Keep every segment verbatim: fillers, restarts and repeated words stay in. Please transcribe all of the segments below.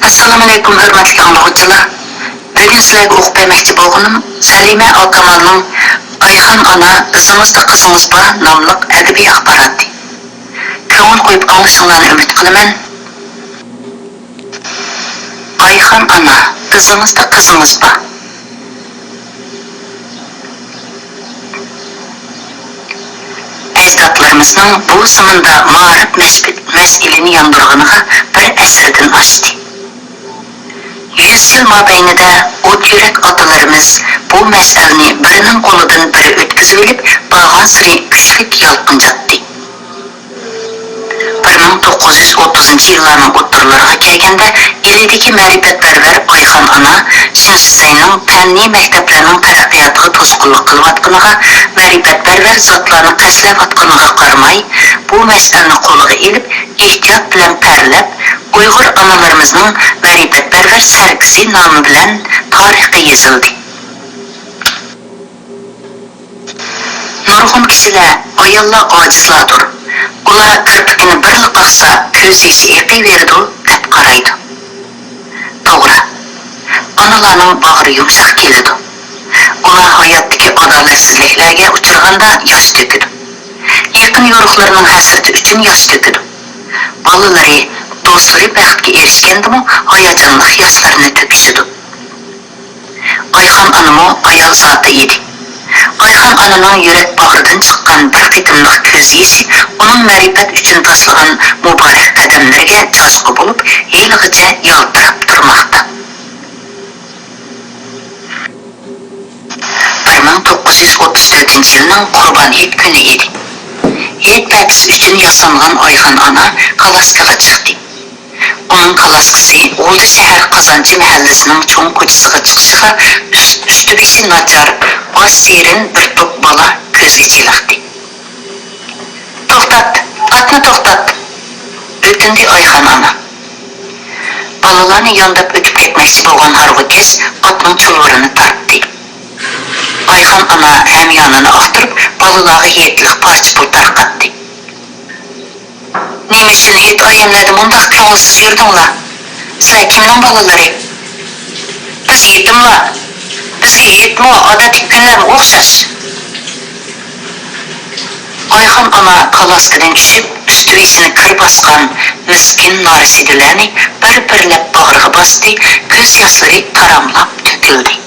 ئەسسالامۇئەلەيكۇم، ھۆرمەتلىك ئاڭلىغۇچىلار! بۈگۈن سىلەرگە ئوقۇپ بەرمەكچى بولغىنىم سەلىمە ئاكامالنىڭ ئايخان ئانا، ئىزىڭىزدا قىزىڭىز بار ناملىق ئەدەبىي ئاخباراتى. كۆڭۈل قويۇپ ئاڭلىشىڭلارنى ئۈمىد قىلىمەن. ئايخان ئانا، ئىزىڭىزدا قىزىڭىز بار. ئەجدادلىرىمىزنىڭ بۇ زېمىندا مائارىپ مەس-، مەسئىلىنى ياندۇرغىنىغا بىر ئەسىردىن ئاشتى. يۈز يىل مابەينىدە ئوت يۈرەك ئاتىلىرىمىز بۇ مەسئەلىنى بىرىنىڭ قولىدىن بىرى ئۆتكۈزۈۋېلىپ بارغانسېرى كۈچلۈك يالقۇنجاتتى. بىر مىڭ توققۇز يۈز ئوتتۇزىنچى يىللارنىڭ ئوتتۇرىلىرىغا كەلگەندە، ئىلىدىكى مەرىپەتپەرۋەر ئايخان ئانا چىن شىسەينىڭ پەننىي مەكتەپلەرنىڭ تەرەققىياتىغا توسقۇنلۇق قىلىۋاتقىنىغا، مەرىپەتپەرۋەر زاتلارنى قەستلەۋاتقىنىغا قارىماي، بۇ مەسىلىنى قولىغا ئېلىپ، ئېھتىيات بىلەن تەرلەپ، ئۇيغۇر ئانىلىرىمىزنىڭ مەرىپەتپەرۋەر سەرگىسى نامى بىلەن تارىخقا يېزىلدى. نۇرغۇن كىشىلەر، ئاياللار ئاجىزلاردۇر، ئۇلار كىرپىكىنى بىرلا قاقسا، كۆز يېشى ئېقىۋېرىدۇ، دەپ قارايدۇ. توغرا، ئانىلارنىڭ باغرى يۇمشاق كېلىدۇ. ئۇلار ھاياتتىكى ئادالەتسىزلىكلەرگە ئۇچرىغاندا ياش تۆكىدۇ. يېقىن يورۇقلىرىنىڭ ھەسرىتى ئۈچۈن ياش تۆكىدۇ. بالىلىرى، دوستلىرى بەختكە ئېرىشكەندىمۇ ھاياجانلىق ياشلىرىنى تۆكۈشىدۇ. ئايخان ئانىمۇ ئايال زاتى ئىدى. ئايخان ئانىنىڭ يۈرەك باغرىدىن چىققان بىر قېتىملىق كۆز يېشى ئۇنىڭ مەرىپەت ئۈچۈن تاشلىغان مۇبارەك قەدەملىرىگە چاچقۇ بولۇپ، ھېلىغىچە يالتىراپ تۇرماقتا. بىر مىڭ توققۇز يۈز ئوتتۇز تۆتىنچى يىلنىڭ قۇربان ھېيت كۈنى ئىدى. ھېيت پەتىسى ئۈچۈن ياسانغان ئايخان ئانا كالاسكىغا چىقتى. ئۇنىڭ كالاسكىسى غۇلجا شەھەر قازانچى مەھەللىسىنىڭ چوڭ كوچىسىغا چىقىشىغا، ئۈست-، ئۈستى-بېشى ناچار، باش سېرىن بىر توپ بالا كۆزگە چېلىقتى. «توختات! ئاتنى توختات!» ئۆتۈندى ئايخان ئانا. بالىلارنى يانداپ ئۆتۈپ كەتمەكچى بولغان ھارۋىكەش ئاتنىڭ چۇلۋۇرىنى تارتتى. ئايخان ئانا ھەميانىنى ئاختۇرۇپ، بالىلارغا ھېيتلىق پارچە پۇل تارقاتتى. «نېمە ئۈچۈن ھېيت ئايەملەردە مۇنداق كۆڭۈلسىز يۈردۈڭلار؟ سىلەر كىمنىڭ بالىلىرى؟ بىز يېتىملار. بىزگە ھېيتمۇ، ئادەتتىكى كۈنلەرمۇ ئوخشاش.» ئايخان ئانا كالاسكىدىن چۈشۈپ، ئۈستى-بېشىنى كىر باسقان مىسكىن نارسىدىلەرنى بىر-بىرلەپ باغرىغا باستى، كۆز ياشلىرى تاراملاپ تۆكۈلدى.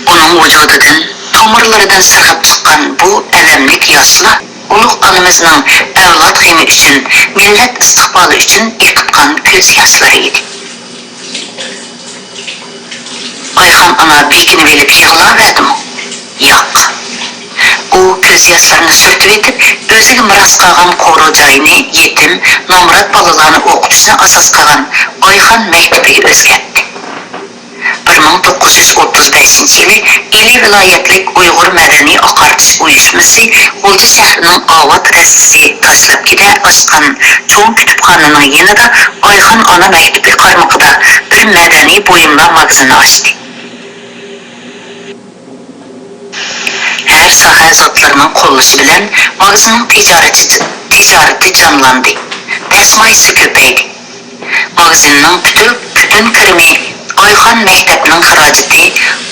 ئۇنىڭ ۋۇجۇدىدىن، تومۇرلىرىدىن سىرغىپ چىققان بۇ ئەلەملىك ياشلار ئۇلۇغ ئانىمىزنىڭ ئەۋلاد غېمى ئۈچۈن، مىللەت ئىستىقبالى ئۈچۈن ئېقىتقان كۆز ياشلىرى ئىدى. ئايخان ئانا بېكىنىۋېلىپ يىغلاۋەردىمۇ؟ ياق. ئۇ كۆز ياشلىرىنى سۈرتۈۋېتىپ، ئۆزىگە مىراس قالغان قورۇ جاينى يېتىم، نامرات بالىلارنى ئوقۇتۇشنى ئاساس قىلغان ئايخان مەكتىپىگە ئۆزگەرتتى. بىر مىڭ توققۇز يۈز ئوتتۇز بەشىنچى يىلى ئىلى ۋىلايەتلىك ئۇيغۇر مەدەنىي ئاقارتىش ئۇيۇشمىسى غۇلجا شەھىرىنىڭ ئاۋات رەستىسى تاشلاپكىدە ئاچقان چوڭ كۇتۇپخانىنىڭ يېنىدا ئايخان ئانا مەكتىپى قارمىقىدا بىر مەدەنىي بۇيۇملار ماگىزىنى ئاچتى. ھەر ساھە زاتلىرىنىڭ قوللىشى بىلەن ماگىزىننىڭ تىجارىتى، تىجارىتى جانلاندى، دەسمايىسى كۆپەيدى. ماگىزىننىڭ پۈتۈن، پۈتۈن كىرىمى ئايخان مەكتەپنىڭ خىراجىتى،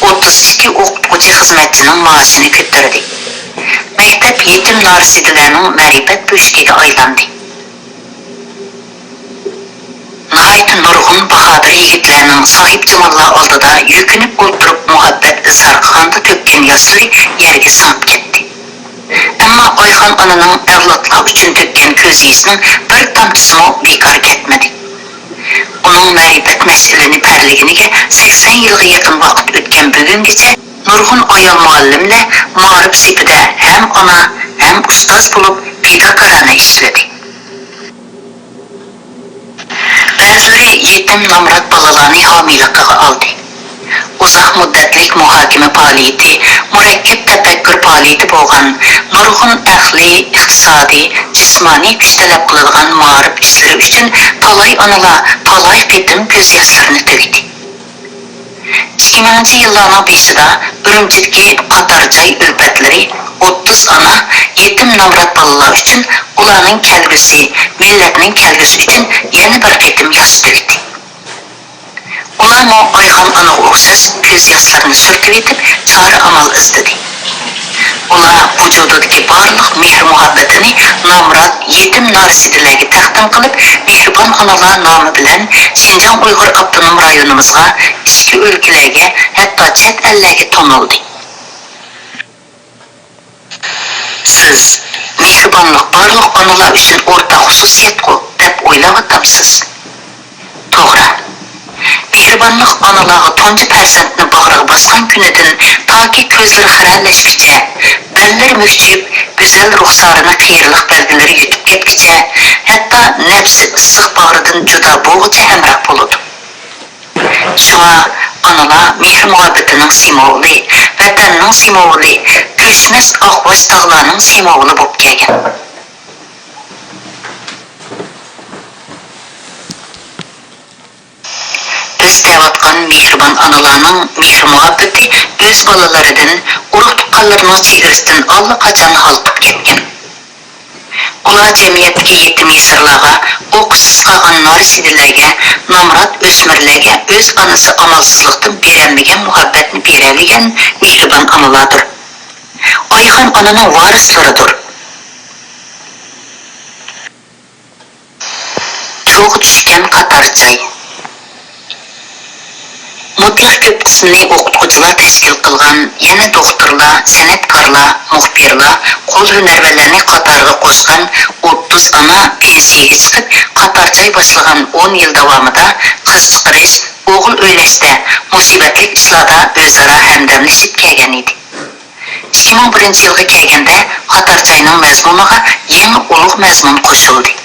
ئوتتۇز ئىككى ئوقۇتقۇچى خىزمەتچىنىڭ مائاشىنى كۆتۈردى. مەكتەپ يېتىم نارسىدىلەرنىڭ مەرىپەت بۆشۈكىگە ئايلاندى. ناھايىتى نۇرغۇن باھادىر يىگىتلەرنىڭ ساھىبجاماللار ئالدىدا يۈكۈنۈپ ئولتۇرۇپ مۇھەببەت ئىزھار قىلغاندا تۆككەن ياشلىرى يەرگە سىڭىپ كەتتى. ئەمما ئايخان ئانىنىڭ ئەۋلادلار ئۈچۈن تۆككەن كۆز يېشىنىڭ بىر تامچىسىمۇ بىكار كەتمىدى. ئۇنىڭ مەرىپەت مەشئىلىنى پەرلىگىنىگە سەكسەن يىلغا يېقىن ۋاقىت ئۆتكەن بۈگۈنگىچە نۇرغۇن ئايال مۇئەللىملەر مائارىپ سېپىدە ھەم ئانا، ھەم ئۇستاز بولۇپ پىداكارانە ئىشلىدى. بەزىلىرى يېتىم نامرات بالىلارنى ھامىيلىقىغا ئالدى. ئۇزاق مۇددەتلىك مۇھاكىمە پائالىيىتى، مۇرەككەپ تەپەككۇر پائالىيىتى بولغان نۇرغۇن ئەقلىي، ئىقتىسادىي، جىسمانىي كۈچ تەلەپ قىلىدىغان مائارىپ ئىشلىرى ئۈچۈن تالاي ئانىلار تالاي قېتىم كۆز ياشلىرىنى تۆكتى. ئىككى مىڭىنچى يىللارنىڭ بېشىدا ئۈرۈمچىدىكى قاتار جاي ئۈلپەتلىرى ئوتتۇز ئانا يېتىم نامرات بالىلار ئۈچۈن ئۇلارنىڭ كەلگۈسى، مىللەتنىڭ كەلگۈسى ئۈچۈن يەنە بىر قېتىم ياس تۆكتى. ئۇلارمۇ ئايخان ئانىغا ئوخشاش كۆز ياشلىرىنى سۈرتۈۋېتىپ، چارە-ئامال ئىزدىدى. ئۇلار ۋۇجۇدىدىكى بارلىق مېھىر-مۇھەببىتىنى نامرات، يېتىم نارەسىدىلەرگە تەقدىم قىلىپ، مېھرىبان ئانىلار نامى بىلەن شىنجاڭ ئۇيغۇر ئاپتونوم رايونىمىزغا، ئىچكى ئۆلكىلەرگە، ھەتتا چەت ئەللەرگە تونۇلدى. سىز، مېھرىبانلىق بارلىق ئانىلار ئۈچۈن ئورتاق خۇسۇسىيەتقۇ، دەپ ئويلاۋاتامسىز؟ توغرا. مېھرىبانلىق ئانىلارغا تۇنجى پەرزەنتنى باغرىغا باسقان كۈنىدىن تاكى كۆزلىرى خىرەلەشكۈچە، بەللىرى مۈكچىيىپ، گۈزەل رۇخسارىنىڭ قېرىلىق بەلگىلىرى يىتىپ كەتكۈچە، ھەتتا نەپسى ئىسسىق باغرىدىن جۇدا بولغۇچە ھەمراھ بولىدۇ. شۇڭا ئانىلار مېھىر-مۇھەببىتىنىڭ سىمۋولى، ۋەتەننىڭ سىمۋولى، ئۆچمەس ئاق ۋاش تاغلارنىڭ سىمۋولى بولۇپ كەلگەن. بىز دەۋاتقان مېھرىبان ئانىلارنىڭ مېھىر-مۇھەببىتى ئۆز بالىلىرىدىن، ئۇرۇق-تۇغقانلىرىنىڭ چېگرىسىدىن ئاللىقاچان ھالقىپ كەتكەن. ئۇلار جەمئىيەتتىكى يېتىم-يېسىرلارغا، ئوقۇشسىز قالغان نارەسىدىلەرگە، نامرات ئۆسمۈرلەرگە ئۆز ئانىسى ئامالسىزلىقتىن بېرەلمىگەن مۇھەببەتنى بېرەلىگەن مېھرىبان ئانىلاردۇر. ئايخان ئانىنىڭ ۋارىسلىرىدۇر. چوغ چۈشكەن قاتار جاي. مۇدىر كۆپ قىسمىنى ئوقۇتقۇچىلار تەشكىل قىلغان، يەنە دوختۇرلار، سەنئەتكارلار، مۇخبىرلار، قول ھۈنەرۋەنلەرنى قاتارىغا قوشقان ئوتتۇز ئانا پېنسىيەگە چىقىپ، قاتار جاي باشلىغان ئون يىل داۋامىدا قىز چىقىرىش، ئوغۇل ئۆيلەشتە مۇسىبەتلىك ئىشلاردا ئۆزئارا ھەمدەملىشىپ كەلگەن ئىدى. ئىككى مىڭ بىرىنچى يىلغا كەلگەندە، قاتار جاينىڭ مەزمۇنىغا يېڭى ئۇلۇغ مەزمۇن قوشۇلدى.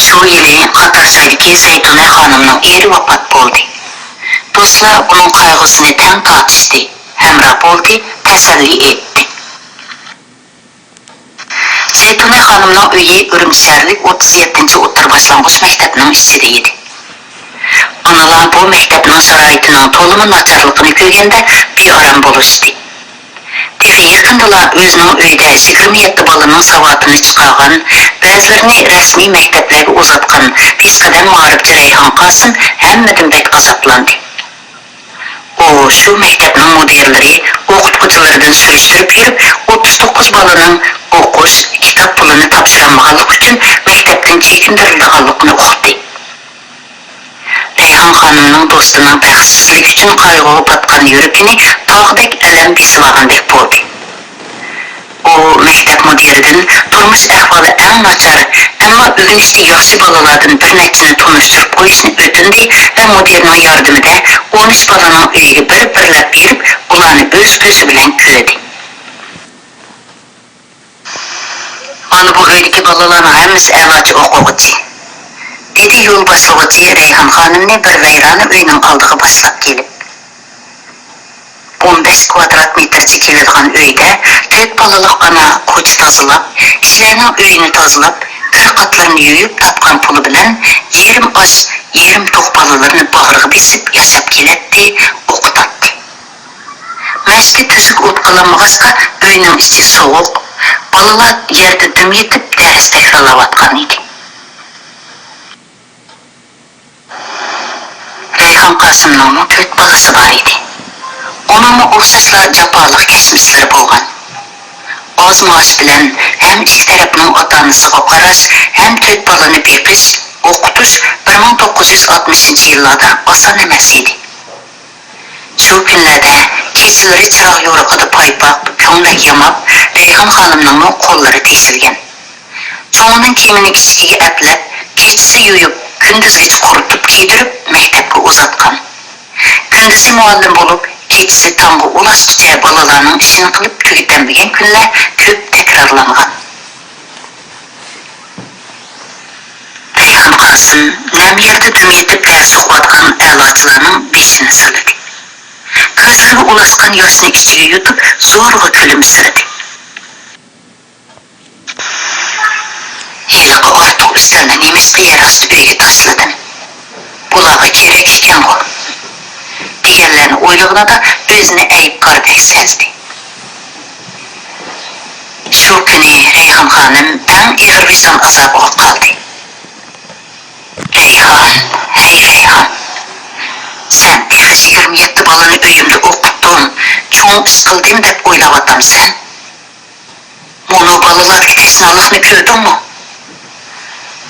شۇ يىلى قاتار جايدىكى زەيتۇنە خانىمنىڭ ئېرى ۋاپات بولدى. دوستلار ئۇنىڭ قايغۇسىنى تەڭ تارتىشتى، ھەمراھ بولدى، تەسەللى ئېيتتى. زەيتۇنە خانىمنىڭ ئۆيى ئۈرۈمچى شەھەرلىك ئوتتۇز يەتتىنچى ئوتتۇرا باشلانغۇچ مەكتەپنىڭ ئىچىدە ئىدى. ئانىلار بۇ مەكتەپنىڭ شارائىتىنىڭ تولىمۇ ناچارلىقىنى كۆرگەندە بىئارام بولۇشتى. تېخى يېقىندىلا ئۆزىنىڭ ئۆيىدە يىگىرمە يەتتە بالىنىڭ ساۋاتىنى چىقارغان، بەزىلىرىنى رەسمىي مەكتەپلەرگە ئۇزاتقان پېشقەدەم مائارىپچى رەيھان قاسىم ھەممىدىن بەك ئازابلاندى. ئۇ شۇ مەكتەپنىڭ مۇدىرلىرى، ئوقۇتقۇچىلىرىدىن سۈرۈشتۈرۈپ يۈرۈپ، ئوتتۇز توققۇز بالىنىڭ ئوقۇش، كىتاب پۇلىنى تاپشۇرالمىغانلىقى ئۈچۈن مەكتەپتىن چېكىندۈرۈلىدىغانلىقىنى ئۇقتى. رەيھان خانىمنىڭ دوستىنىڭ بەختسىزلىكى ئۈچۈن قايغۇغا پاتقان يۈرىكىنى تاغدەك ئەلەم بېسىۋالغاندەك بولدى. ئۇ مەكتەپ مۇدىرىدىن تۇرمۇش ئەھۋالى ئەڭ ناچار، ئەمما ئۆگىنىشتە ياخشى بالىلاردىن بىر نەچچىنى تونۇشتۇرۇپ قويۇشنى ئۆتۈندى ۋە مۇدىرنىڭ ياردىمىدە ئون ئۈچ بالىنىڭ ئۆيىگە بىر-بىرلەپ بېرىپ، ئۇلارنى ئۆز كۆزى بىلەن كۆردى. مانا بۇ ئۆيدىكى بالىلارنىڭ ھەممىسى ئەلاچى ئوقۇغۇچى، دېدى يول باشلىغۇچى رەيھان خانىمنى بىر ۋەيرانە ئۆينىڭ ئالدىغا باشلاپ كېلىپ. ئون بەش كۋادرات مېتىرچە كېلىدىغان ئۆيدە تۆت بالىلىق ئانا كوچا تازىلاپ، كىشىلەرنىڭ ئۆيىنى تازىلاپ، كىر قاتلىرىنى يۇيۇپ تاپقان پۇلى بىلەن يېرىم ئاچ، يېرىم توق بالىلىرىنى باغرىغا بېسىپ ياشاپ كېلەتتى، ئوقۇتاتتى. مەشىقى تۈزۈك ئوتقالانمىغاچقا، ئۆينىڭ ئىچى سوغۇق، بالىلار يەردە دۈم يېتىپ دەرس تەكرارلاۋاتقان ئىدى. رەيھان قاسىمنىڭمۇ تۆت بالىسى بار ئىدى. ئۇنىڭمۇ ئوخشاشلا جاپالىق كەچمىشلىرى بولغان. ئاز مائاش بىلەن ھەم ئىككى تەرەپنىڭ ئاتا-ئانىسىغا قاراش ھەم تۆت بالىنى بېقىش، ئوقۇتۇش بىر مىڭ توققۇز يۈز ئاتمىشىنچى يىللاردا ئاسان ئەمەس ئىدى. شۇ كۈنلەردە كېچىلىرى چىراغ يورۇقىدا پايپاق، كۆڭلەك ياماپ، رەيھان خانىمنىڭمۇ قوللىرى تېشىلگەن. چوڭىنىڭ كىيىمىنى ئىشىكىگە ئەپلەپ، كېچىسى يۇيۇپ، كۈندۈزگىچە قۇرۇتۇپ كىيدۈرۈپ مەكتەپكە ئۇزاتقان. كۈندۈزى مۇئەللىم بولۇپ، كېچىسى تامغا ئۇلاشقۇچە بالىلارنىڭ ئىشىنى قىلىپ تۈگىتەلمىگەن كۈنلەر كۆپ تەكرارلانغان. رەيھان قاسىم نەم يەردە دۈم يېتىپ دەرس ئوقۇۋاتقان ئەلاچىلارنىڭ بېشىنى سىلىدى. كۆزلىرىگە ئۇلاشقان ياشنى ئىچىگە يۇتۇپ زورىغا كۈلۈمسىرىدى. ھېلىقى ئارتۇق ئۈستەلنى نېمىشقا يەر ئاستى ئۆيگە تاشلىدىم؟ بۇلارغا كېرەك ئىكەنغۇ» دېگەنلەرنى ئويلىغىنىدا ئۆزىنى ئەيىبكاردەك سەزدى. شۇ كۈنى رەيھان خانىم ئەڭ ئېغىر ۋىجدان ئازابىغا قالدى. «رەيھان، ھەي رەيھان! سەن تېخى يىگىرمە يەتتە بالىنى ئۆيۈمدە ئوقۇتتۇم، چوڭ ئىش قىلدىم دەپ ئويلاۋاتامسەن؟ مۇنۇ بالىلاردىكى تەشنالىقنى كۆردۈڭمۇ؟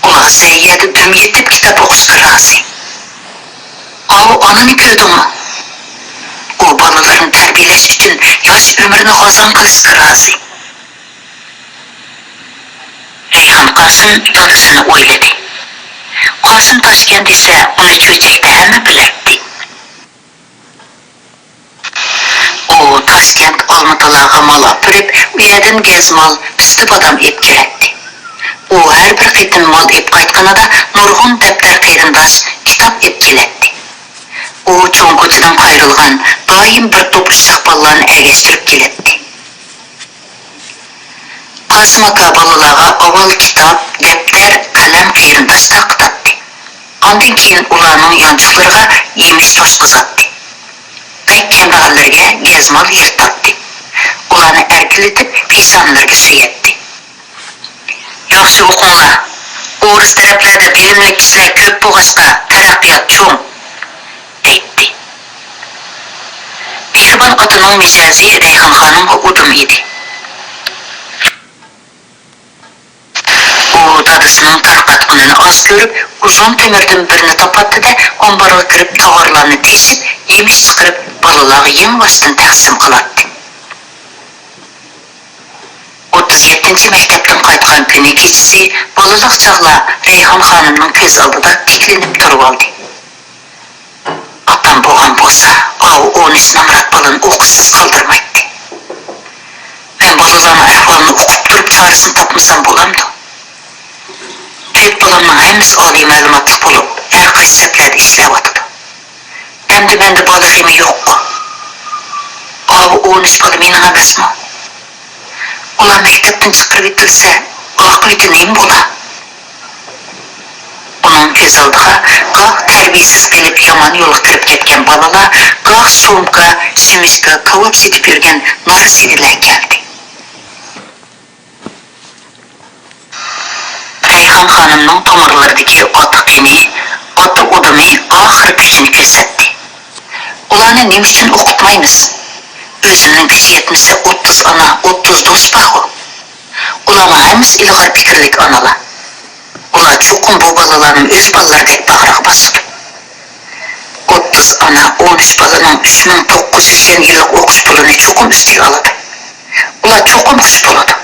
ئۇلار زەييەدە دۈم يېتىپ كىتاب ئوقۇشقا رازى. ئاۋۇ ئانىنى كۆردۈڭمۇ؟ ئۇ بالىلىرىنى تەربىيەلەش ئۈچۈن ياش ئۆمرىنى غازاڭ قىلىشقا رازى.» رەيھان قاسىم دادىسىنى ئويلىدى. قاسىم تاشكەنت دېسە، ئۇنى چۆچەكتە ھەممە بىلەتتى. ئۇ تاشكەنت، ئالمۇتىلارغا مال ئاپىرىپ، ئۇ يەردىن گەزمال، پىستە، بادام ئېلىپ كېلەتتى. ئۇ ھەر بىر قېتىم مال ئېلىپ قايتقىنىدا نۇرغۇن دەپتەر، قېرىنداش، كىتاب ئېلىپ كېلەتتى. ئۇ چوڭ كوچىدىن قايرىلغان، دائىم بىر توپ ئۇششاق بالىلارنى ئەگەشتۈرۈپ كېلەتتى. قاسىم ئاكا بالىلارغا ئاۋۋال كىتاب، دەپتەر، قەلەم، قېرىنداش تارقىتاتتى. ئاندىن كېيىن ئۇلارنىڭ يانچۇقلىرىغا يېمىش توشقۇزاتتى. بەك كەمبەغەللەرگە گەزمال يىرتاتتى. ئۇلارنى ئەركىلىتىپ، پېشانىلىرىگە سۆيەتتى. «ياخشى ئوقۇڭلار. ئورۇس تەرەپلەردە بىلىملىك كىشىلەر كۆپ بولغاچقا، تەرەققىيات چوڭ» دەيتتى. مېھرىبان ئاتىنىڭ مىجەزى رەيھان خانىمغا ئۇدۇم ئىدى. ئۇ دادىسىنىڭ تارقاتقىنىنى ئاز كۆرۈپ، ئۇزۇن تۆمۈردىن بىرنى تاپاتتى-دە، ئامبارغا كىرىپ، تاۋارلارنى تېشىپ، يېمىش چىقىرىپ، بالىلارغا يېڭىۋاشتىن تەقسىم قىلاتتى. ئوتتۇز يەتتىنچى مەكتەپتىن قايتقان كۈنى كېچىسى بالىلىق چاغلار رەيھان خانىمنىڭ كۆز ئالدىدا تىكلىنىپ تۇرۇۋالدى. ئاتام بولغان بولسا، ئاۋۇ ئون ئۈچ نامرات بالىنى ئوقۇشسىز قالدۇرمايتتى. مەن بالىلارنىڭ ئەھۋالىنى ئۇقۇپ تۇرۇپ چارىسىنى تاپمىسام بولامدۇ؟ تۆت بالامنىڭ ھەممىسى ئالىي مەلۇماتلىق بولۇپ، ھەر قايسى سەپلەردە ئىشلەۋاتىدۇ. ئەمدى مەندە بالا غېمى يوققۇ؟ ئاۋۇ ئون ئۈچ بالا مېنىڭ ئەمەسمۇ؟ ئۇلار مەكتەپتىن چىقىرىۋېتىلسە، ئاقىۋىتى نېمە بولا؟ ئۇنىڭ كۆز ئالدىغا گاھ تەربىيەسىز قېلىپ يامان يولغا كىرىپ كەتكەن بالىلار، گاھ سومكا، سۈمۈچكا، كاۋاپ سېتىپ يۈرگەن نارەسىدىلەر كەلدى. رەيھان خانىمنىڭ تومۇرلىرىدىكى ئاتا قېنى، ئاتا ئۇدۇمى ئاخىر كۈچىنى كۆرسەتتى. ئۇلارنى نېمە ئۈچۈن ئوقۇتمايمىز؟ ئۆزۈمنىڭ كۈچى يەتمىسە، ئوتتۇز ئانا، ئوتتۇز دوست بارغۇ. ئۇلارنىڭ ھەممىسى ئىلغار پىكىرلىك ئانىلار. ئۇلار چوقۇم بۇ بالىلارنى ئۆز بالىلىرىدەك باغرىغا باسىدۇ. ئوتتۇز ئانا ئون ئۈچ بالىنىڭ ئۈچ مىڭ توققۇز يۈز يۈەن يىللىق ئوقۇش پۇلىنى چوقۇم ئۈستىگە ئالىدۇ. ئۇلار چوقۇم خۇش بولىدۇ.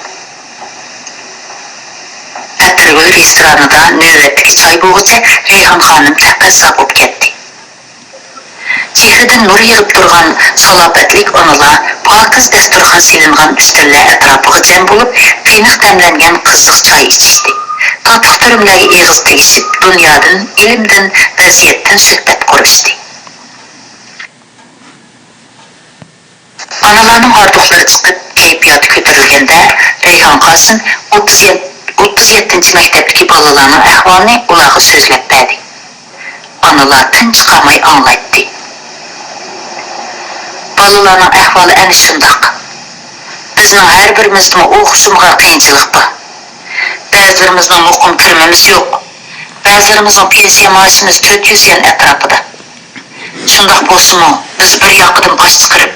ئەتىرگۈل رېستورانىدا نۆۋەتتىكى چاي بولغۇچە رەيھان خانىم تەقەززا بولۇپ كەتتى. چېھرىدىن نۇر يېغىپ تۇرغان سالاپەتلىك ئانىلار پاكىز دەستۇرخان سېلىنغان ئۈستەللەر ئەتراپىغا جەم بولۇپ، قېنىق دەملەنگەن قىزىق چاي ئىچىشتى. تاتلىق تۈرۈملەرگە ئېغىز تېگىشىپ، دۇنيادىن، ئىلىمدىن، ۋەزىيەتتىن سۆھبەت قۇرۇشتى. ئانىلارنىڭ ھاردۇقلىرى چىقىپ، كەيپىياتى كۆتۈرۈلگەندە، رەيھان قاسىم ئوتتۇز يەتتىنچى مەكتەپتىكى بالىلارنىڭ ئەھۋالىنى ئۇلارغا سۆزلەپ بەردى. ئانىلار تىن چىقارماي ئاڭلايتتى. بالىلارنىڭ ئەھۋالى ئەنە شۇنداق. بىزنىڭ ھەر بىرىمىزدىمۇ ئوخشىمىغان قىيىنچىلىق بار. بەزىلىرىمىزنىڭ مۇقىم كىرىمىمىز يوق. بەزىلىرىمىزنىڭ پېنسىيە مائاشىمىز تۆت يۈز يۈەن ئەتراپىدا. شۇنداق بولسىمۇ، بىز بىر ياقىدىن باش چىقىرىپ،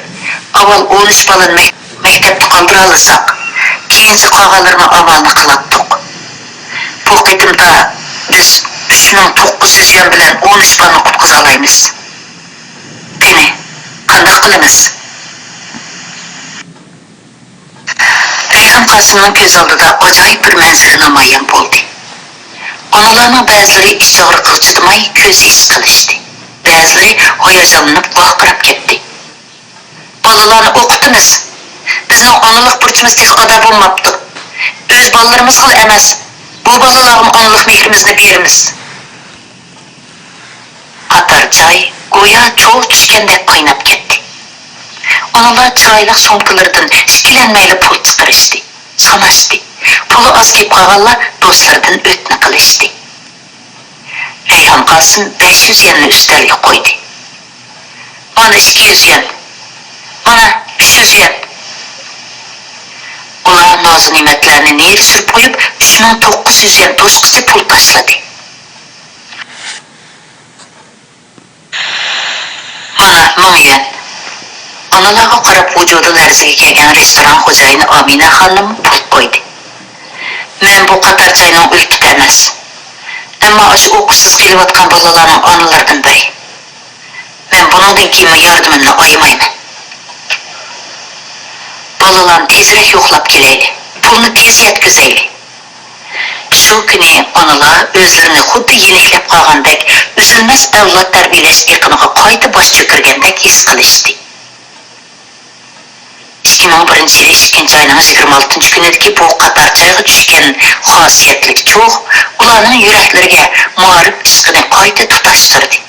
ئاۋۋال ئون ئۈچ بالىنى مەك-، مەكتەپتە قالدۇرالىساق، كېيىنچە قالغانلىرىنىڭ ئامالىنى قىلاتتۇق. بۇ قېتىمدا بىز ئۈچ مىڭ توققۇز يۈز يۈەن بىلەن ئون ئۈچ بالىنى قۇتقۇزالايمىز. قېنى، قانداق قىلىمىز؟ رەيھان قاسىمنىڭ كۆز ئالدىدا ئاجايىپ بىر مەنزىرە نامايان بولدى. ئانىلارنىڭ بەزىلىرى ئىچ ئاغرىقىغا چىدىماي كۆز يېشى قىلىشتى. بەزىلىرى ھاياجانلىنىپ ۋارقىراپ كەتتى. بالىلارنى ئوقۇتىمىز. بىزنىڭ ئانىلىق بۇرچىمىز تېخى ئادا بولماپتۇ. ئۆز بالىلىرىمىزغىلا ئەمەس، بۇ بالىلارغىمۇ ئانىلىق مېھرىمىزنى بېرىمىز. قاتار چاي گويا چوغ چۈشكەندەك قايناپ كەتتى. ئانىلار چىرايلىق سومكىلىرىدىن ئىككىلەنمەيلا پۇل چىقىرىشتى، ساناشتى. پۇلى ئاز كېلىپ قالغانلار دوستلىرىدىن ئۆتنە قىلىشتى. رەيھان قاسىم بەش يۈز يۈەننى ئۈستەلگە قويدى. مانا ئىككى يۈز يۈەن. مانا ئۈچ يۈز يۈەن. ئۇلار نازۇنېمەتلەرنى نېرى سۈرۈپ قويۇپ، ئۈچ مىڭ توققۇز يۈز يۈەن دوسكىچە پۇل تاشلىدى. مانا مىڭ يۈەن. ئانىلارغا قاراپ ۋۇجۇدى لەرزىگە كەلگەن رېستوران خوجايىنى ئامىنە خانىم پۇل قويدى. مەن بۇ قاتار چاينىڭ ئۈلپىتى ئەمەس. ئەمما ئاشۇ ئوقۇشسىز قېلىۋاتقان بالىلاردىن ئانىلىرىدىن بىرى. مەن بۇنىڭدىن كېيىنمۇ ياردىمىمنى ئايىمايمەن. بالىلارنى تېزرەك يوقلاپ كېلەيلى. پۇلنى تېز يەتكۈزەيلى. شۇ كۈنى ئانىلار ئۆزلىرىنى خۇددى يېنىكلەپ قالغاندەك، ئۈزۈلمەس ئەۋلاد تەربىيەلەش ئېقىنىغا قايتا باش چۆكۈرگەندەك ھېس قىلىشتى. ئىككى مىڭ بىرىنچى يىلى ئىككىنچى ئاينىڭ يىگىرمە ئالتىنچى كۈنىدىكى بۇ قاتار چايغا چۈشكەن خاسىيەتلىك چوغ ئۇلارنىڭ يۈرەكلىرىگە مائارىپ ئىشقىنى قايتا تۇتاشتۇردى.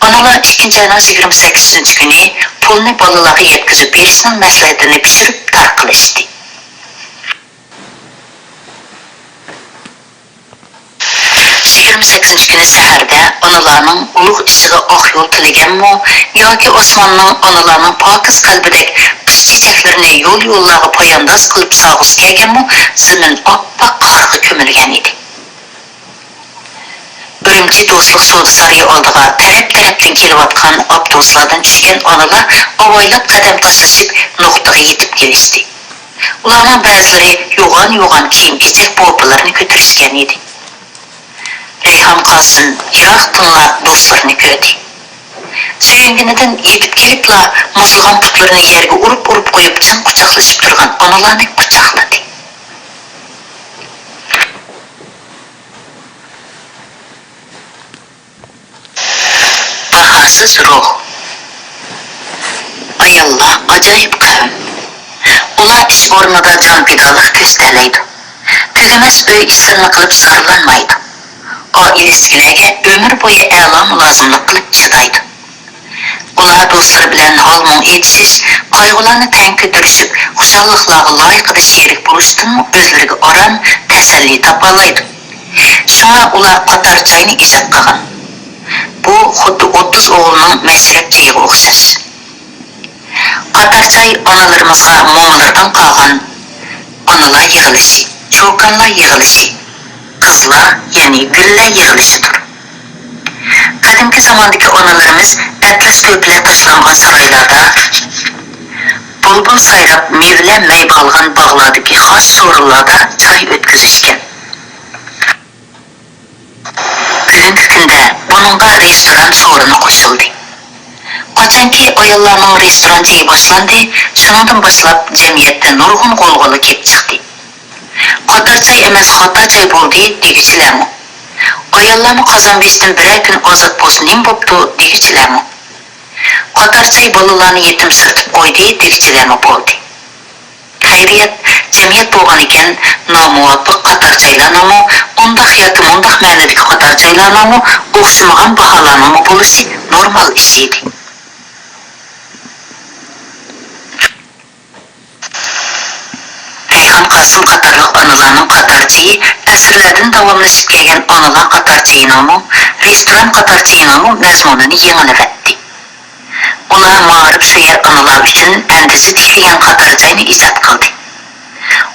ئانىلار ئىككىنچى ئاينىڭ يىگىرمە سەككىزىنچى كۈنى پۇلنى بالىلارغا يەتكۈزۈپ بېرىشنىڭ مەسلىھەتىنى پىشۇرۇپ تارقىلىشتى. يىگىرمە سەككىزىنچى كۈنى سەھەردە ئانىلارنىڭ ئۇلۇغ ئىشىغا ئاق يول تىلىگەنمۇ ياكى ئاسماننىڭ ئانىلارنىڭ پاكىز قەلبىدەك قىش چېچەكلىرىنى يول-يوللارغا پايانداز قىلىپ ساغىسى كەلگەنمۇ، زېمىن ئاپئاق قارغا كۆمۈلگەن ئىدى. ئۈرۈمچى دوستلۇق سودا سارىيى ئالدىغا تەرەپ-تەرەپتىن كېلىۋاتقان ئاپتوبۇسلاردىن چۈشكەن ئانىلار ئاۋايلاپ قەدەم تاشلىشىپ نۇقتىغا يېتىپ كېلىشتى. ئۇلارنىڭ بەزىلىرى يوغان-يوغان كىيىم-كېچەك بوپىلىرىنى كۆتۈرۈشكەن ئىدى. رەيھان قاسىم يىراقتىنلا دوستلىرىنى كۆردى. سۆيۈنگىنىدىن يېتىپ كېلىپلا مۇزلىغان پۇتلىرىنى يەرگە ئۇرۇپ-ئۇرۇپ قويۇپ، چىڭ قۇچاقلىشىپ تۇرغان ئانىلارنى قۇچاقلىدى. باھاسىز روھ. ئاياللار ئاجايىپ قەۋم. ئۇلار ئىش ئورنىدا جانپىدالىق كۆرسىتەلەيدۇ. تۈگىمەس ئۆي ئىشلىرىنى قىلىپ زارلانمايدۇ. ئائىلىسىدىكىلەرگە ئۆمۈر بويى ئەلا مۇلازىملىق قىلىپ چىدايدۇ. ئۇلار دوستلىرى بىلەن ھال-مۇڭ ئېيتىشىش، قايغۇلارنى تەڭ كۆتۈرۈشۈپ، خۇشاللىقلارغا لايىقىدا شېرىك بولۇشتىنمۇ ئۆزلىرىگە ئارام، تەسەللى تاپالايدۇ. شۇڭا ئۇلار قاتار چاينى ئىجاد قىلغان. بۇ خۇددى ئوتتۇز ئوغۇلنىڭ مەشرەپ چېيىغا ئوخشاش. قاتار چاي ئانىلىرىمىزغا مومىلىرىدىن قالغان ئانىلار يىغىلىشى، چوكانلار يىغىلىشى، قىزلار، يەنى گۈللەر يىغىلىشىدۇر. قەدىمكى زاماندىكى ئانىلىرىمىز ئەتلەس كۆرپىلەر تاشلانغان سارايلاردا، بۇلبۇل سايراپ مېۋىلەر مەي بالغان باغلاردىكى خاس سورۇنلاردا چاي ئۆتكۈزۈشكەن. بۈگۈنكى كۈندە بۇنىڭغا رېستوران سورۇنى قوشۇلدى. قاچانكى ئاياللارنىڭ رېستوران چېيى باشلاندى، شۇنىڭدىن باشلاپ جەمئىيەتتە نۇرغۇن غۇلغۇلا كېلىپ چىقتى. قاتار چاي ئەمەس، خاتا چاي بولدى دېگۈچىلەرمۇ. ئاياللارمۇ قازان بېشىدىن بىرەر كۈن ئازاد بولسا نېمە بوپتۇ دېگۈچىلەرمۇ. قاتار چاي بالىلارنى يېتىمسىرىتىپ قويدى دېگۈچىلەرمۇ بولدى. خەيرىيەت، جەمئىيەت بولغان ئىكەن، نامۇۋاپىق قاتار جايلارنىڭمۇ، ئۇنداق ياكى مۇنداق مەنىدىكى قاتار جايلارنىڭمۇ، ئوخشىمىغان باھالارنىڭمۇ بولۇشى نورمال ئىش ئىدى. رەيھان قاسىم قاتارلىق ئانىلارنىڭ قاتار جېيى ئەسىرلەردىن داۋاملىشىپ كەلگەن ئانىلار قاتار جېيىنىڭمۇ، رېستوران قاتار جېيىنىڭمۇ مەزمۇنىنى يېڭىلىۋەتتى. ئۇلار مائارىپسۆيەر ئانىلار ئۈچۈن ئەندىزە تىكلىگەن قاتار جاينى ئىجاد قىلدى.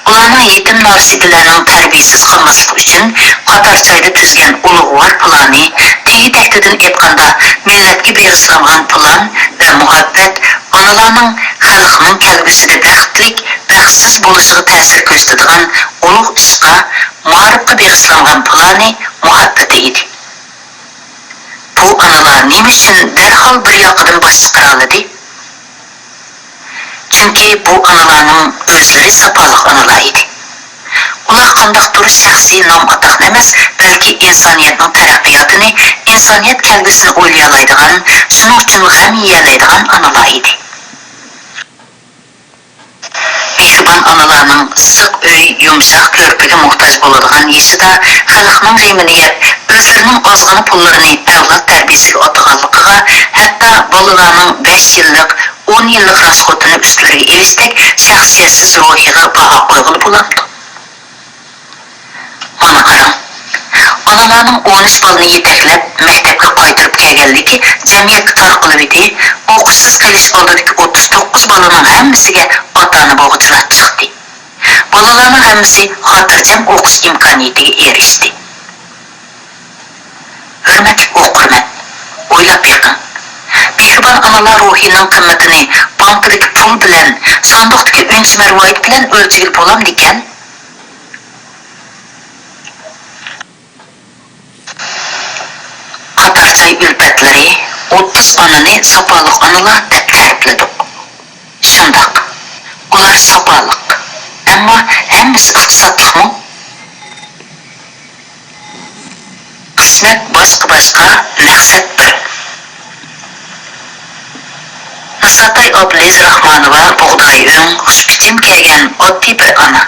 ئۇلارنىڭ يېتىم نارسىدىلەرنىڭ تەربىيەسىز قالماسلىقى ئۈچۈن قاتار جايدا تۈزگەن ئۇلۇغۋار پىلانى، تېگى-تەكتىدىن ئېيتقاندا، مىللەتكە بېغىشلانغان پىلان ۋە مۇھەببەت، ئانىلارنىڭ خەلقنىڭ كەلگۈسىدە بەختلىك، بەختسىز بولۇشىغا تەسىر كۆرسىتىدىغان ئۇلۇغ ئىشقا، مائارىپقا بېغىشلانغان پىلانى، مۇھەببىتى ئىدى. بۇ ئانىلار نېمە ئۈچۈن دەرھال بىر ياقىدىن باش چىقىرالىدى؟ چۈنكى بۇ ئانىلارنىڭ ئۆزلىرى ساپالىق ئانىلار ئىدى. ئۇلار قانداقتۇر شەخسىي نام-ئاتاقنى ئەمەس، بەلكى ئىنسانىيەتنىڭ تەرەققىياتىنى، ئىنسانىيەت كەلگۈسىنى ئويلىيالايدىغان، شۇنىڭ ئۈچۈن غەم يېيەلەيدىغان ئانىلار ئىدى. مېھرىبان ئانىلارنىڭ ئىسسىق ئۆي، يۇمشاق كۆرپىگە موھتاج بولىدىغان يېشىدا خەلقنىڭ غېمىنى يەپ، ئۆزلىرىنىڭ ئازغىنا پۇللىرىنى ئەۋلاد تەربىيەسىگە ئاتىغانلىقىغا، ھەتتا بالىلارنىڭ بەش يىللىق، ئون يىللىق راسخوتىنى ئۈستلىرىگە ئېلىشتەك شەخسىيەتسىز روھىغا باھا قويغىلى بولامدۇ؟ مانا قاراڭ، ئانا ئانىلارنىڭ ئون ئۈچ بالىنى يېتەكلەپ، مەكتەپكە قايتۇرۇپ كەلگەنلىكى جەمئىيەتكە تارقىلىۋىدى، ئوقۇشسىز قېلىش ئالدىدىكى ئوتتۇز توققۇز بالىنىڭ ھەممىسىگە ئاتا-ئانا بوغچىلاپ چىقتى. بالىلارنىڭ ھەممىسى خاتىرجەم ئوقۇش ئىمكانىيىتىگە ئېرىشتى. ھۆرمەتلىك ئوقۇرمەن، ئويلاپ بېقىڭ. مېھرىبان ئانىلار روھىنىڭ قىممىتىنى بانكىدىكى پۇل بىلەن، ساندۇقتىكى ئۈنچە-مەرۋايىت بىلەن ئۆلچىگىلى بولامدىكەن؟ قاتار جاي ئۈلپەتلىرى ئوتتۇز ئانىنى ساپالىق ئانىلار دەپ تەرىپلىدۇق. شۇنداق، ئۇلار ساپالىق، ئەمما ھەممىسى ئىقتىسادلىقمۇ؟ خىزمەت باشقا-باشقا، مەقسەت بىر. نۇساتاي ئابلىز راخمانوۋا بۇغداي ئۆڭ، خۇشپىچىم كەلگەن ئاددىي بىر ئانا.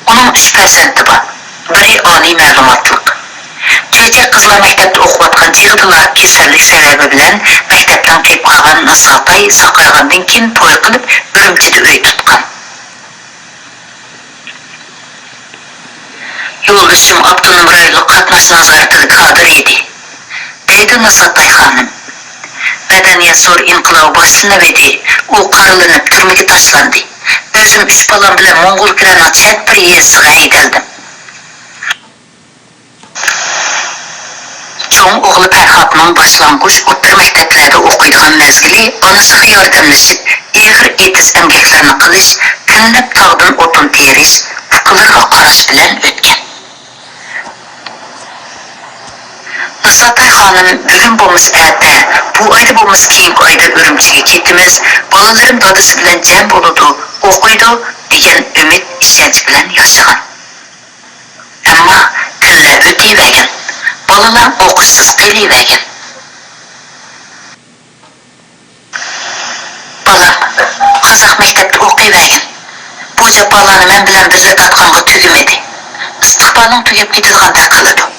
ئۇنىڭ ئۈچ پەرزەنتى بار. بىرى ئالىي مەلۇماتلىق. چۆچەك قىزلار مەكتەپتە ئوقۇۋاتقان چېغىدىلا كېسەللىك سەۋەبى بىلەن مەكتەپتىن قېلىپ قالغان نۇساتاي ساقايغاندىن كېيىن توي قىلىپ، ئۈرۈمچىدە ئۆي تۇتقان. يولدىشىم ئاپتونوم رايونلۇق قاتناش نازارىتىدە كادىر ئىدى، دەيدۇ نۇساتاي خانىم. مەدەنىيەت زور ئىنقىلابى باشلىنىۋىدى، ئۇ قارىلىنىپ تۈرمىگە تاشلاندى. ئۆزۈم ئۈچ بالام بىلەن موڭغۇلكۈرەنىڭ چەت بىر يېزىسىغا ھەيدەلدىم. چوڭ ئوغلى پەرھاتنىڭ باشلانغۇچ، ئوتتۇرا مەكتەپلەردە ئوقۇيدىغان مەزگىلى ئانىسىغا ياردەملىشىپ، ئېغىر ئېتىز ئەمگەكلىرىنى قىلىش، تىنىپ تاغدىن ئوتۇن تېرىش، ئۇكىلىرىغا قاراش بىلەن ئۆتكەن. نۇساتاي خانىم بۈگۈن بولمىسا ئەتە، بۇ ئايدا بولمىسا كېيىنكى ئايدا ئۈرۈمچىگە كېتىمىز، بالىلىرىم دادىسى بىلەن جەم بولىدۇ، ئوقۇيدۇ، دېگەن ئۈمىد، ئىشەنچ بىلەن ياشىغان. ئەمما كۈنلەر ئۆتۈۋەرگەن، بالىلار ئوقۇشسىز قېلىۋەرگەن. بالام قازاق مەكتەپتە ئوقۇيۋەرگەن. بۇ جاپالارنى مەن بىلەن بىللە تارتقانغا تۈگىمىدى. ئىستىقبالىڭ تۈگەپ كېتىدىغاندەك قىلىدۇ.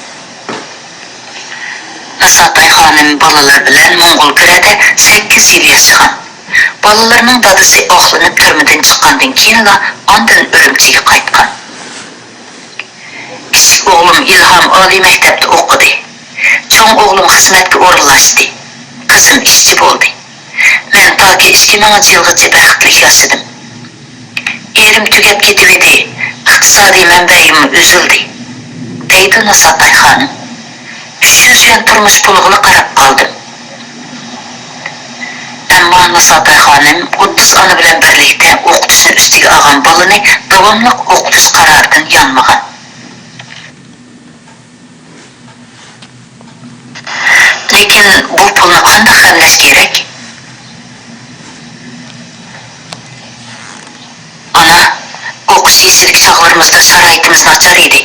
نۇساتاي خانىم بالىلار بىلەن موڭغۇلكۈرەدە سەككىز يىل ياشىغان. بالىلىرىنىڭ دادىسى ئاقلىنىپ تۈرمىدىن چىققاندىن كېيىنلا ئاندىن ئۈرۈمچىگە قايتقان. كىچىك ئوغلۇم ئىلھام ئالىي مەكتەپتە ئوقۇدى. چوڭ ئوغلۇم خىزمەتكە ئورۇنلاشتى. قىزىم ئىشچى بولدى. مەن تاكى ئىككى مىڭىنچى يىلغىچە بەختلىك ياشىدىم. ئېرىم تۈگەپ كېتىۋىدى، ئىقتىسادىي مەنبەيىممۇ ئۈزۈلدى، دەيدۇ نۇساتاي خانىم. ئۈچ يۈز يۈەن تۇرمۇش پۇلىغىلا قاراپ قالدىم. ئەمما نۇساتاي خانىم ئوتتۇز ئانا بىلەن بىرلىكتە ئوقۇتۇشنى ئۈستىگە ئالغان بالىنى داۋاملىق ئوقۇتۇش قارارىدىن يانمىغان. لېكىن بۇ پۇلنى قانداق خەجلەش كېرەك؟ ئانا، ئوقۇش يېشىدىكى چاغلىرىمىزدا شارائىتىمىز ناچار ئىدى.